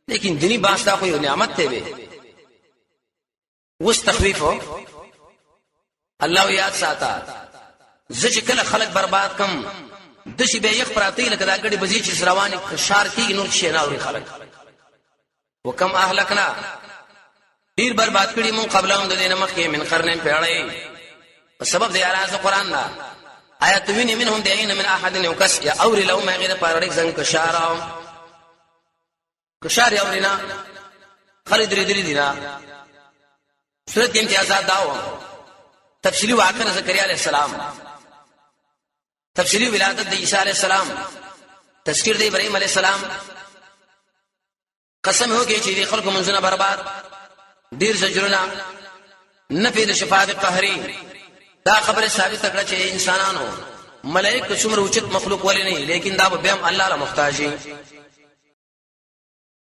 لیکن دینی باس دا خو یو نعمت دی. به وس تخویف الله یاد ساته، زه چې کله خلک برباد کم د شي به یخ پراتی لکه دا کړي بزی چې رواني شار کېږي نور شي نه اوري خلک. وکم اهلکنا ډیر برباد کړي مون قبلهم د دینه مخکې من قرن پیړۍ په سبب د اعراض قرآن نه. آیات ویني منهم دین من احد یو کس یا اور له ما غیر پارړ څنګه کشارا کشار یا اورینا خلک درې درې دینا. صورت کې امتیازات داو، تفصیلی واقعه زکریا علیہ السلام، تفصیلی ولادت د عیسی علیہ السلام، تذکیر د ابراهیم علیہ السلام، قسم هو کې چې د خلکو منځونه برباد، ډیر زجرونه، نفي د شفاعت قهري. دا خبره ثابت کړه چې انسانانو ملائکه څومره اوچت مخلوق ولې نه، لیکن دا به هم الله له محتاجي.